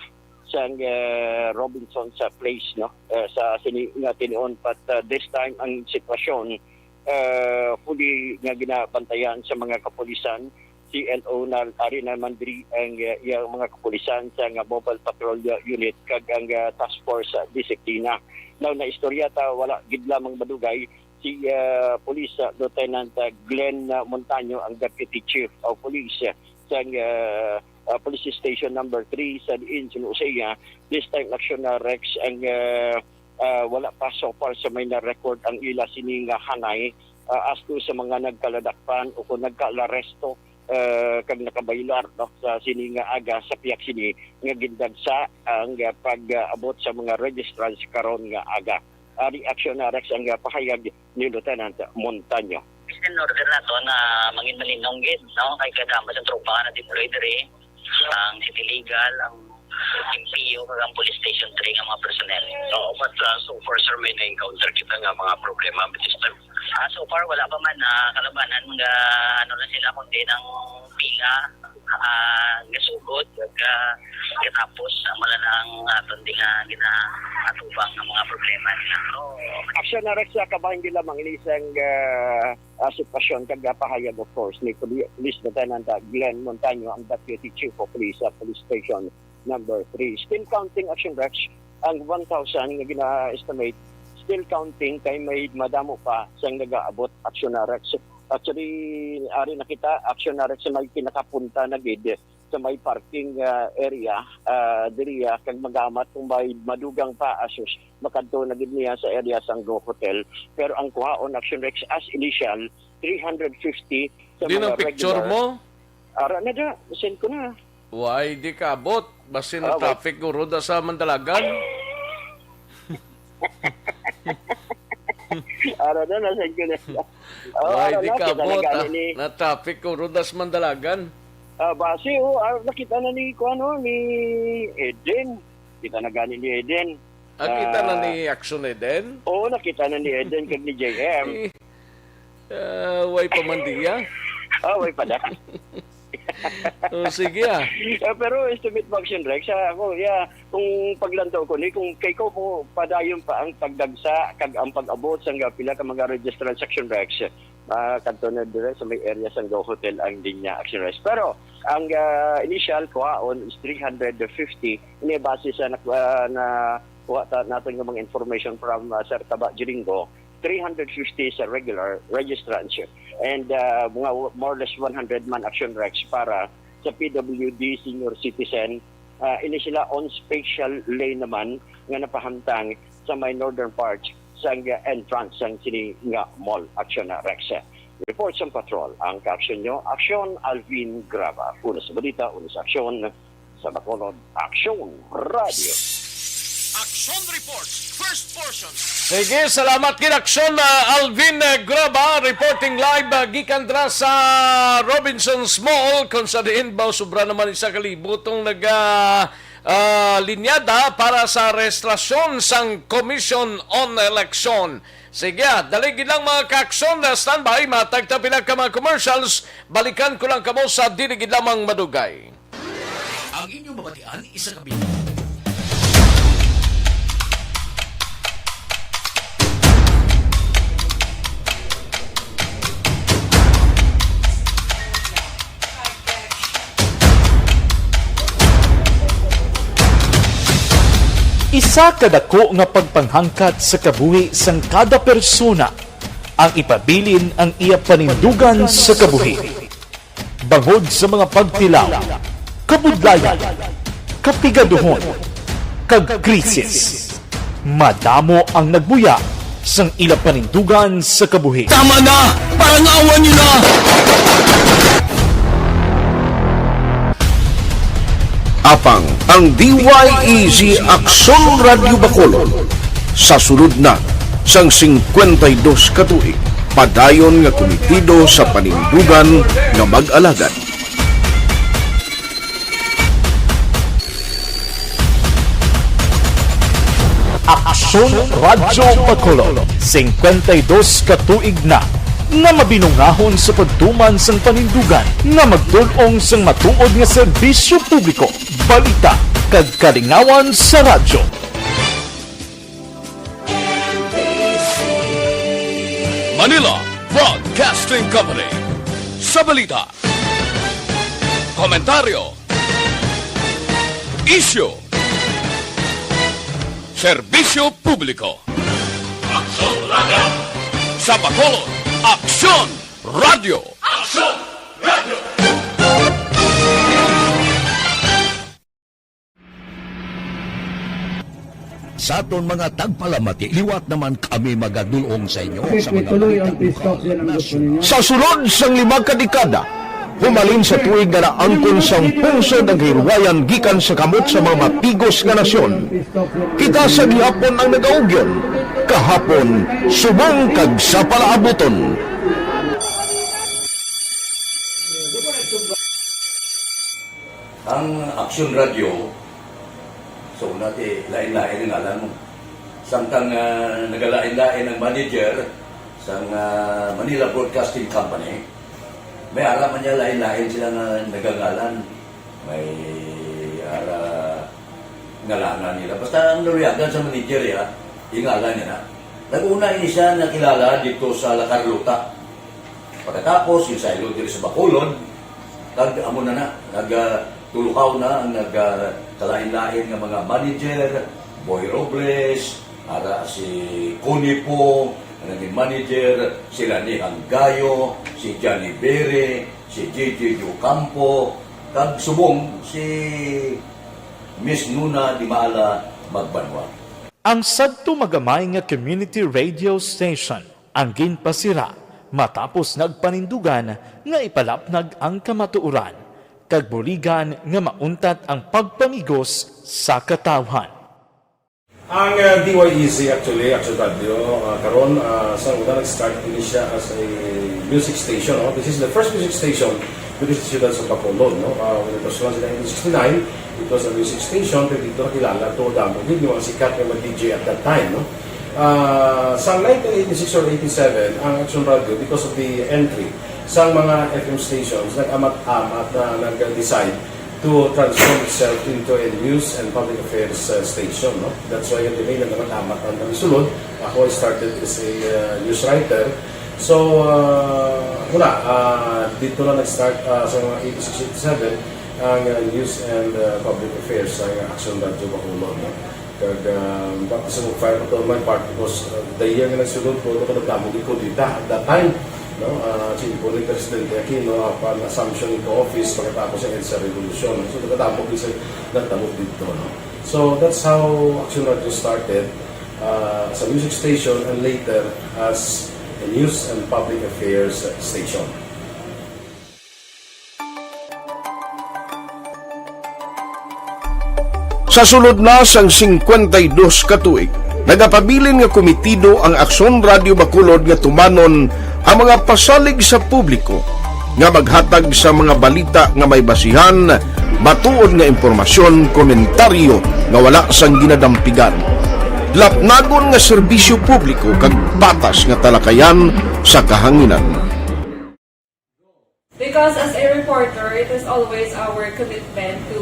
sang, uh, Robinson sa place, no? Uh, sa sini nga tinuon, but, uh, this time ang sitwasyon, uh, fully nga ginabantayan sa mga kapulisan, C L O na ari naman diri ang, uh, iyang mga kapulisan sa nga Mobile Patrol Unit kag ang, uh, Task Force, uh, Disiplina. Now, na istorya ta, wala gid lamang madugay si, uh, Police, uh, Lieutenant, uh, Glenn, uh, Montaño, ang Deputy Chief of Police, uh, sa, uh, uh, Police Station number three sa diin, suno sa iya, this time, Aksyon, uh, Rex, ang, uh, uh, wala pa so far sa may na-record ang ila sini nga hanay, uh, as to sa mga nagkaladakpan o kung nagkaalaresto, uh, kag nakabaylar, no, sa sini nga aga, sa pihak sini nga gindagsa ang, uh, pag-abot sa mga registrants karon nga aga. Ari, Aksyon, uh, Rex, ang, uh, pahayag ni Lieutenant Montaño. In order nato na mangin malinong gid, no? Kay kadamo sa tropa nga natimuloy diri, ang City Legal, ang P U kag ang Police Station three nga mga personnel. Oo, but, ah, so far, sir, may na-encounter kita nga mga problema, Mister? Ah, so far, wala pa man. Ah, kalabanan nga, ano na sila, kundi nang pila, ah, gasugod, kag, ah, katapos, ah, wala na ang aton di nga ginaatubang nga mga problema nila. Oo. Action na rin sa kabahin nila, mga ilisang, ah, ah, sitwasyon kag, ah, pahayag, of course, ni Poli-, Police Lieutenant, ah, Glenn Montaño, ang Deputy Chief of Police sa Police Station Number three. Still counting, Action Rex, ang one thousand nga gina-estimate. Still counting kay may madamo pa sang nagaabot, Action Rex. Actually, ari na kita, Action Rex, sa may pinakapunta na gid sa may parking, ah, area, ah, diriya, kag magamat kung may madugang pa, asus, makadto na gid niya sa area sang Go Hotel. Pero ang kuhaon, Action Rex, as initial, three hundred fifty sa Di mga na picture regular. Mo? Ara na da, send ko na. Why di ka abot? Basi na Ah, wait. Traffic guro da sa Mandalagan. Ara na, na-send ko na. Oh, Why ara di na, ka kita na abot, gani ah? Ni Na traffic guro da sa Mandalagan. Ah, basi, oh, ah, nakita na ni, kuan, oh, ni Eden. Kita na gani ni Eden. Ah, kita na Ah, ni Action Eden? Oo, nakita na ni Eden kag ni J M. Eh, ah, way pa man diya? Ah, way pa da. Oh, sige, ah. Ah, pero estimate mo, Action Rex, ah, ako, yeah, kung paglantaw ko ni, kung kay ko po, padayon pa ang pagdagsa kag ang pag-abot sang pila ka mga registered, Action Rex, ah, kadto na dire sa may area sang Go Hotel ang linya, Action Rex. Pero ang, ah, initial kuhaon is three hundred fifty. Ini base sa nak-, ah, na kuha ta, naton nga mga information from, ah, Sir Taba Jiringo, three hundred fifty sa regular registrants. And, ah, mga w-, more or less one hundred man, Action Rex, para sa P W D senior citizen. Ah, ini sila on special lane naman nga napahamtang sa may northern part sang entrance sang sini nga mall, Action Rex. Report sang patrol, ang kaaksyon nyo, Aksyon Alvin Graba. Una sa balita, una sa aksyon, sa Bacolod, Aksyon Radio. Action Reports, first portion. Sige, salamat gid, Aksyon, ah, Alvin, ah, Graba, reporting live, ah, gikan dira sa Robinson's Mall, kung sa diin ba sobra naman isa ka libo tong nag, ah, ah, linyada para sa rehistrasyon sang Commission on Election. Sige, ah, dali gid lang, mga kaaksyon, ah, standby, matag ta pila ka mga commercials, balikan ko lang kamo sa dili gid lamang madugay. Ang inyong mabatian, isa ka bilog. Isa ka dako nga pagpanghangkat sa kabuhi sang kada persona ang ipabilin ang iya panindugan sa kabuhi. Bangod sa mga pagtilaw, kabudlayan, kapigaduhon, kag krisis, madamo ang nagbuya sang ila panindugan sa kabuhi. Tama na! Parangawan niyo na! Apang ang D Y E G Aksyon Radyo Bacolod sa sulod na sang singkwenta y dos ka tuig, padayon nga kumitido sa panindugan nga mag-alagad. Aksyon Radyo Bacolod, singkwenta y dos ka tuig na nga mabinungahon sa pagtuman sang panindugan nga magdul-ong sang matuod nga serbisyo publiko, balita, kag kalingawan sa radyo. Manila Broadcasting Company. Sa balita, komentaryo, isyu, serbisyo publiko. Aksyon Radyo. Sa Bacolod, Aksyon Radyo. Aksyon Radyo. Sa aton mga tagpalamati, liwat naman kami magadul-ong sa inyo sa mga balita lokal, nasyonal. Sa sulod sang lima ka dekada, humalin sa tuig nga naangkon sang pungsod ang kahilwayan gikan sa kamot sa mga matigos nga nasyon, kita sa gihapon ang nagaugyon, kahapon, subong kag sa palaabuton. Ang Aksyon Radyo, So, nati, lain-lain ang ngalan mo. Samtang, ah, nagalain-lain ang manager sang, ah, Manila Broadcasting Company, may ara man niya lain-lain sila nga nagangalan. May ara ngalanan nila. Basta ang naluyagan sa manager, ya, ingalan niya na. Nag-una ini siya nakilala dito sa La Carlota. Pagkatapos, yung saylo diri sa Bacolod, kag amo na na, nag, ah, tulukaw na ang nag, ah, kalain-lain nga mga manager, Boy Robles, ara si Connie Po, ang naging manager, sila ni Hanggayo, si Johnny Bere, si J J Ocampo, kag subong si Miss Nuna Dimala Magbanwa. Ang sadto magamay nga community radio station ang ginpasira matapos nagpanindugan nga ipalapnag ang kamatuoran kag buligan nga mauntat ang pagpamigos sa katawhan. Ang, uh, D Y E Z actually, Action Radio, uh, karon, uh, sa una nag-start ini siya as a music station, no? This is the first music station dito sa siyudad sa Bacolod, no? Uh, when it was launched in nineteen sixty-nine, it was a music station, pero dito nakilala to, damo gid yung mga sikat nga mga D J at that time, no? Ah, sa nineteen eighty-six or eighty-seven, ang Action Radio, because of the entry sa mga F M stations, nag-amat-amat na nag-decide to transform itself into a news and public affairs, uh, station, no? That's why kami nag-amat-amat ang kami sulod. Ako, I started as a, uh, news writer. So, uh, wala, uh, dito na nag-start, uh, sa mga eighty-six, eighty-seven ang, uh, news and, uh, public affairs sa Action Radio Bacolod, no? Kag, ah, baptism of fire pa to my part because, ah, the year nga nagsulod ko, ako nagdamo di kudeta at that time, no? Ah, si Ipo ni Presidente Aquino, upon assumption into office, pagkatapos ng EDSA Revolution. So, nagdamo di sa nagdamo dito, no? So, that's how Action Radio started, ah, as a music station and later as a news and public affairs station. Sa sulod na sang singkwenta y dos ka tuig, nagapabilin nga komitido ang Aksyon Radio Bacolod nga tumanon ang mga pasalig sa publiko nga maghatag sa mga balita nga may basihan, matuod nga impormasyon, komentaryo nga wala sang ginadampigan, lapnagon nga serbisyo publiko kag patas nga talakayan sa kahanginan. Because as a reporter, it is always our commitment to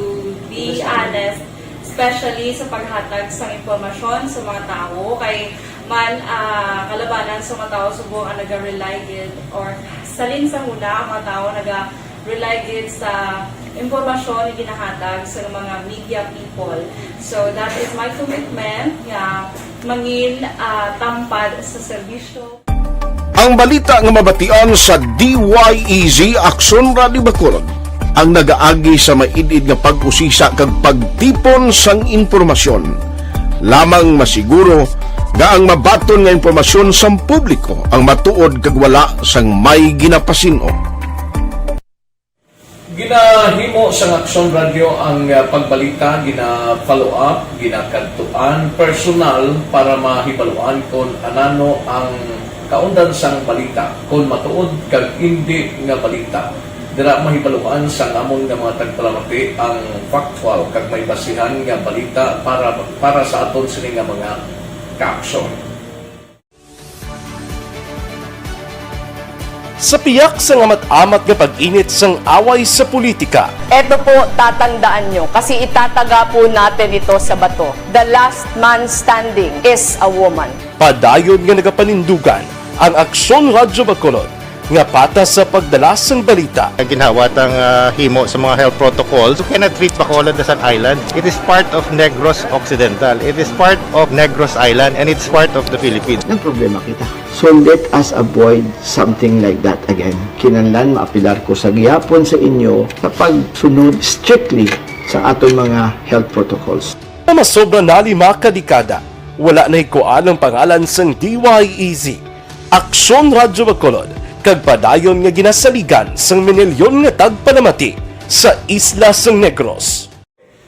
be honest, especially sa paghatag sang impormasyon sa mga tawo. Kay man, ah, kalabanan sa mga tawo subong ang naga-rely gid, or salin sa huna ang mga tawo naga-rely gid sa impormasyon nga ginahatag sa mga media people. So that is my commitment nga mangin, ah, tampad sa serbisyo. Ang balita nga mabatian sa D Y E Z Aksyon Radio Bacolod ang nagaagi sa maid-id nga pag-usisa kag pagtipon sang impormasyon. Lamang masiguro nga ang mabaton nga impormasyon sang publiko ang matuod kag wala sang may ginapasin-o. Ginahimo sang Aksyon Radio ang, ah, pagbalita, gina-follow up, ginakadtuan personal para mahibaluan kon anano ang kaundan sang balita, kon matuod kag indi nga balita. Dira mahibaluan sang amon nga mga tagpalamati ang factual kag may basihan nga balita para, para sa aton sini nga mga kaaksyon. Sa piyak sang amat-amat nga pag-init sang away sa politika, Eto po, tatandaan nyo, kasi itataga po natin ito sa bato. The last man standing is a woman. Padayon nga nagapanindugan ang Aksyon Radyo Bacolod nga patas sa pagdala sang balita. Ginhawa tang, ah, himo sa mga health protocols. You cannot treat Bacolod as an island. It is part of Negros Occidental. It is part of Negros Island, and it's part of the Philippines. Nagproblema kita. So let us avoid something like that again. Kinahanglan maapelar ko sa gihapon sa inyo sa pagsunod strictly sa aton mga health protocols. Nga masobra na lima ka dekada, wala nahikuan ang pangalan sang D Y E Z, Aksyon Radyo Bacolod, kag padayon nga ginasaligan sang minilyon nga tagpalamati sa isla sang Negros.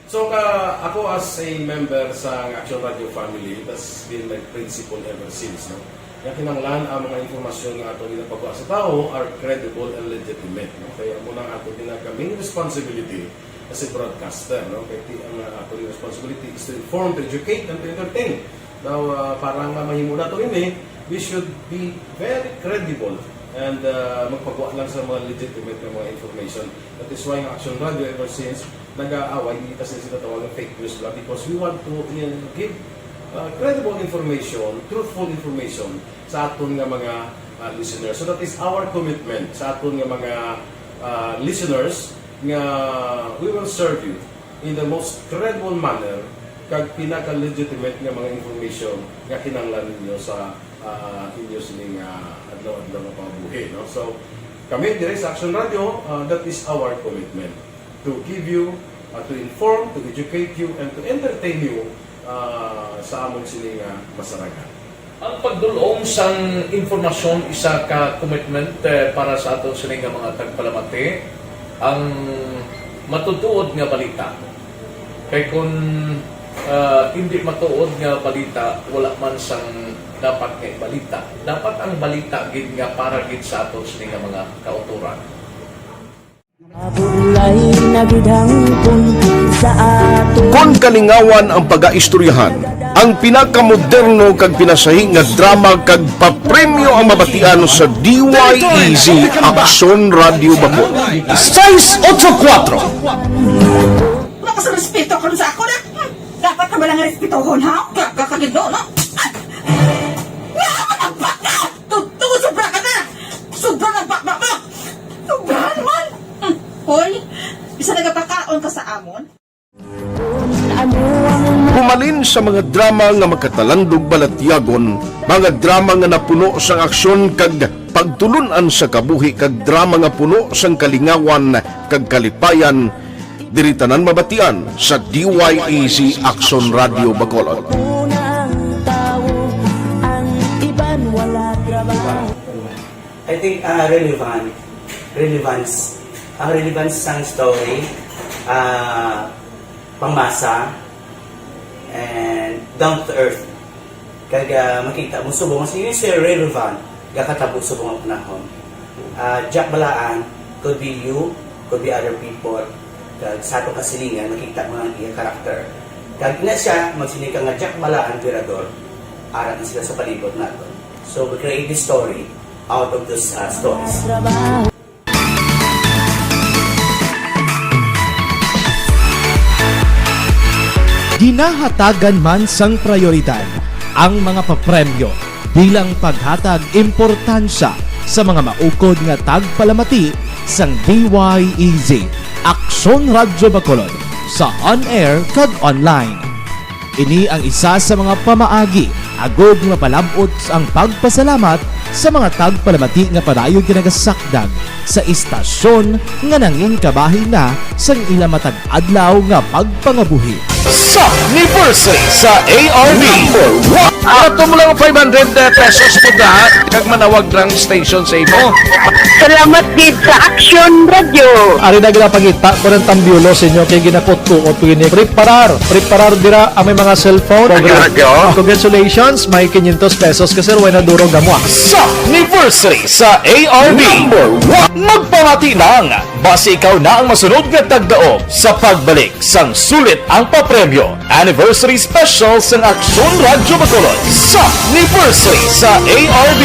So, ka, ako as a member sa Action Radio family, it has been my principle ever since, no? Nga kinahanglan ang mga impormasyon nga ato ginapagawa sa tawo are credible and legitimate, no? Kaya amo na ang ato ginakaming responsibility As a broadcaster, no? Kay ti-, ang, ah, ato responsibility is to inform, to educate, and to entertain. Now, ah, para nga mahimo nato ini, we should be very credible and, ah, magpagwa lang sa mga legitimate nga mga information. That is why ang Action Radio ever since nag-aaway, hindi ta sila tinatawag nga fake news ba, because we want to, uh, give, uh, credible information, truthful information sa aton nga mga, uh, listeners. So that is our commitment sa aton nga mga, uh, listeners, nga we will serve you in the most credible manner kag pinaka-legitimate nga mga information nga kinahanglan ninyo sa, uh, inyo sining, uh, adlaw-adlaw nga pangabuhi, no? So, kami dire sa Action Radio, uh, that is our commitment to give you, uh, to inform, to educate you, and to entertain you, uh, sa amon sini nga masarangan. Ang pagdul-ong sang impormasyon isa ka commitment, eh, para sa aton sini nga mga tagpalamati. Ang matutuod nga balita. Kay kun, ah, hindi matuod nga balita, wala man sang dapat nga ibalita. Dapat ang balita gid nga para gid sa aton sini nga mga kautoran. Mabulay na gid hangpon sa aton. Kon kalingawan ang pagaistoryahan, ang pinakamoderno kag pinasahi nga drama kag papremyo ang mabatian sa D Y E Z Aksyon Radio Bacolod. Seis ocho kuatro. Wala ka sa respeto karon sa ako na. Hmm, dapat na ba lang respetohon, ha? Gaga ka gid, no? Ah! Nga, magpaka! Totoo, sobra ka na! Sobra na ang pakpak mo! Sobra naman! Hmm. Hoy, bisa nagapakaon ka sa amon? Humalin sa mga drama nga makatalandog balatyagon, mga drama nga napuno sang aksyon kag pagtulun-an sa kabuhi, kag drama nga puno sang kalingawan kag kalipayan, diri tanan mabatian sa D Y E Z Aksyon Radio Bacolod. Unang tawo, ang iban wala trabaho. I think, ah, relevant. Relevance. Ang relevance sang story, ah, pangmasa, and down to earth. Kag, ah, makita mo subong nga si Sir relevant, gakatabo subong ang panahon. Ah, Jack Balaan, could be you, could be other people, kag sa ato kasilingan, makita mo ang iya character. Kag ina siya, magsiling ka nga Jack Balaan, Virador, ara na sila sa palibot nato. So, we create this story out of those, uh, stories. Ginahatagan man sang prayoridad ang mga papremyo bilang paghatag importansya sa mga maukod nga tagpalamati sang D Y E Z, Aksyon Radyo Bacolod, sa on-air kag online. Ini ang isa sa mga pamaagi agod nga mapalab-ot ang pagpasalamat sa mga tagpalamati nga padayon ginagasakdag sa istasyon nga nangin kabahin na sang ila matag adlaw nga pagpangabuhi. Sa anniversary sa A R B. Number one. Ato mo lang five hundred pesos po da, kag manawag lang station sa imo. Salamat gid sa Action Radio. Ari na gid ang pangita ko ng tambyulo sa inyo kay ginakot-kuot ko ini. Preparar, preparar dira ang may mga cellphone. Action Radio. Congratulations, may quinientos pesos ka, sir, way na durog amo, ah. Sa anniversary sa A R B. Number one. Magpamati lang, basi ikaw na ang masunod nga tagdaog sa pagbalik sang sulit ang papremyo. Anniversary Special sang Aksyon Radyo Bacolod sa anniversary sa A R B.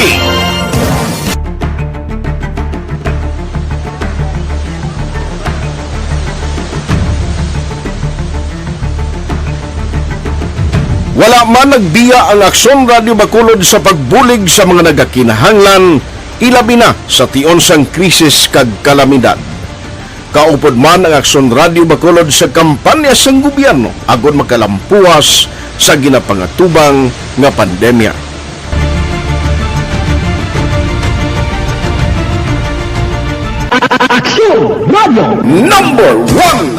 Wala man nagbiya ang Aksyon Radyo Bacolod sa pagbulig sa mga nagakinahanglan, ilabi na sa tion sang krisis kag kalamidad. Kaupod man ang Aksyon Radyo Bacolod sa kampanya sang gobyerno agod makalampuas sa ginapangatubang nga pandemya. Aksyon Radyo Number One.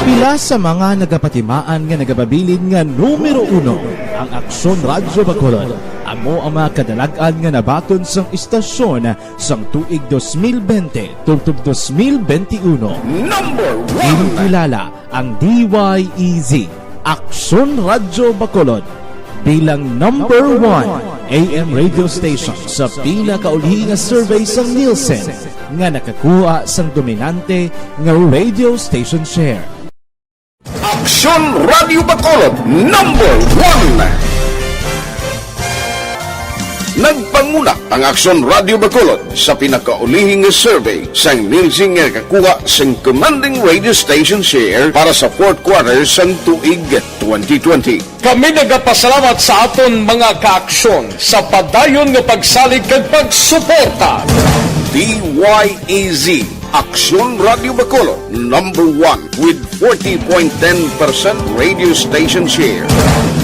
Pila sa mga nagapatimaan nga nagapabilin nga numero uno ang Aksyon Radyo Bacolod. Amo ang mga kadalag-an nga nabaton sang istasyon sang tuig dos mil bente tubtob dos mil bente uno. Number one. Ginkilala ang D Y E Z, Aksyon Radyo Bacolod. Bilang number one A M radio station sa pinakauli nga survey sang Nielsen nga nakakuha sang dominante nga radio station share. Aksyon Radio Bacolod, number one. Nagpanguna ang Aksyon Radio Bacolod sa pinakaulihi nga survey sang Nielsen nga nakakuha sang commanding radio station share para sa fourth quarter sang tuig twenty twenty. Kami nagapasalamat sa aton mga kaaksyon sa padayon nga pagsalig kag pagsuporta. D Y E Z, Aksyon Radio Bacolod, number one with forty point ten percent radio station share.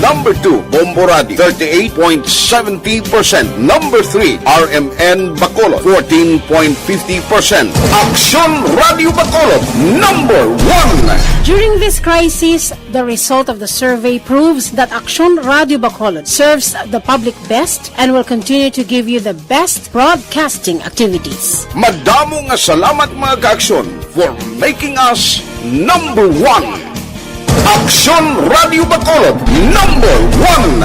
Number two, Bombo Radio, thirty-eight point seventy percent. Number three, R M N Bacolod, fourteen point fifty percent. Aksyon Radio Bacolod, number one. During this crisis, the result of the survey proves that Aksyon Radio Bacolod serves the public best and will continue to give you the best broadcasting activities. Madamo nga salamat, mga kaaksyon, for making us number one. Aksyon Radio Bacolod, number one.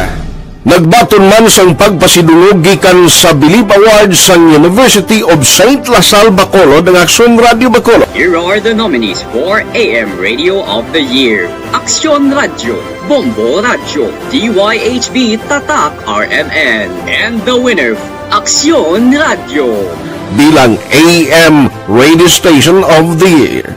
Nagbaton man sang pagpasidungog gikan sa Bilib Awards sang University of Saint La Salle Bacolod ang Aksyon Radio Bacolod. Here are the nominees for A M Radio of the Year: Aksyon Radio, Bombo Radio, D Y H B Tatak R M N, and the winner, Aksyon Radio. Bilang A M Radio Station of the Year.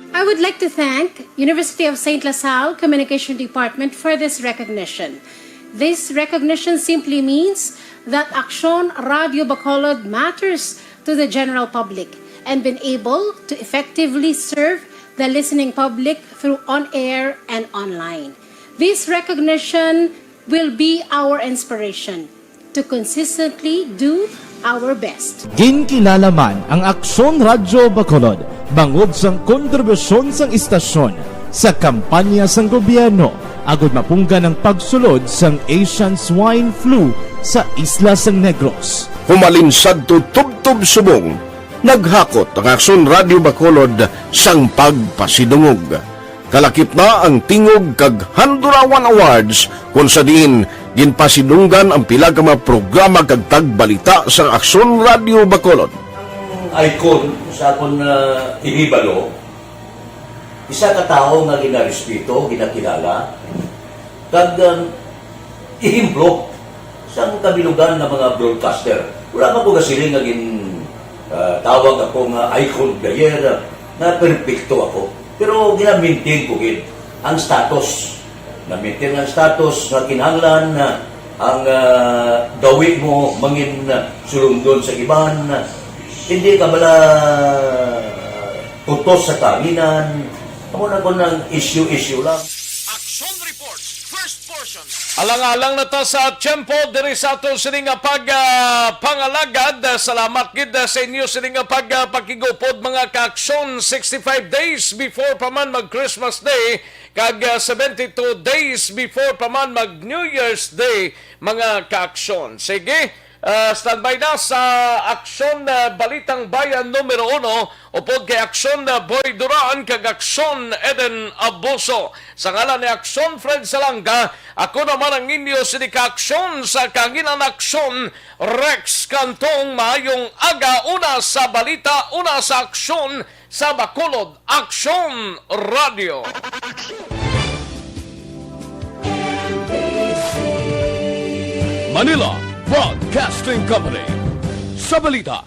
I would like to thank University of Saint La Salle Communication Department for this recognition. This recognition simply means that Aksyon Radio Bacolod matters to the general public and been able to effectively serve the listening public through on-air and online. This recognition will be our inspiration to consistently do our best. Ginkilala man ang Aksyon Radyo Bacolod bangod sang kontribusyon sang istasyon sa kampanya sang gobyerno agud mapunggan ang pagsulod sang Asian Swine Flu sa isla sang Negros. Humalin sadto tubtob subong, naghakot ang Aksyon Radyo Bacolod sang pagpasidungog. Kalakip na ang Tingog kag Handurawan Awards, kon sa diin ginpasidunggan ang pila ka mga programa kag tagbalita sa Aksyon Radio Bacolod. Ang icon sa akon, ah, ihibalo, isa ka tawo nga ginarespeto, ginakilala, kag, um, ehemplo sang kabilugan nga mga broadcaster. Wala man ko gasiling nga gin, ah, tawag ako nga icon of the year, nga perpekto ako. Pero gina-maintain ko gid ang status. Na-maintain ang status nga kinahanglan, ah, ang, ah, gawi mo mangin, ah, sulundon sa iban. Hindi ka bala tutos sa kahanginan. Amo na ko nang issue-issue lang. Action Reports, first portion. Alang-alang na ta sa tiyempo diri sa aton sini nga pag, ah, pangalagad. Ah, salamat gid, ah, sa inyo sini nga pag, ah, pakigupod, mga ka-aksyon. Sixty-five days before pa man mag Christmas Day, kag, ah, seventy-two days before pa man mag New Year's Day, mga ka-aksyon. Sige, ah, standby na sa Aksyon, ah, Balitang Bayan numero uno, upod kay Aksyon, ah, Boy Duran kag Aksyon Eden Abuso. Sa ngalan ni Aksyon Fred Salanga, ako naman ang inyo sini ka-aksyon sa kahanginan, Aksyon Rex Cantong. Maayong aga, una sa balita, una sa aksyon, sa Bacolod Aksyon Radio. Manila Broadcasting Company. Sa balita.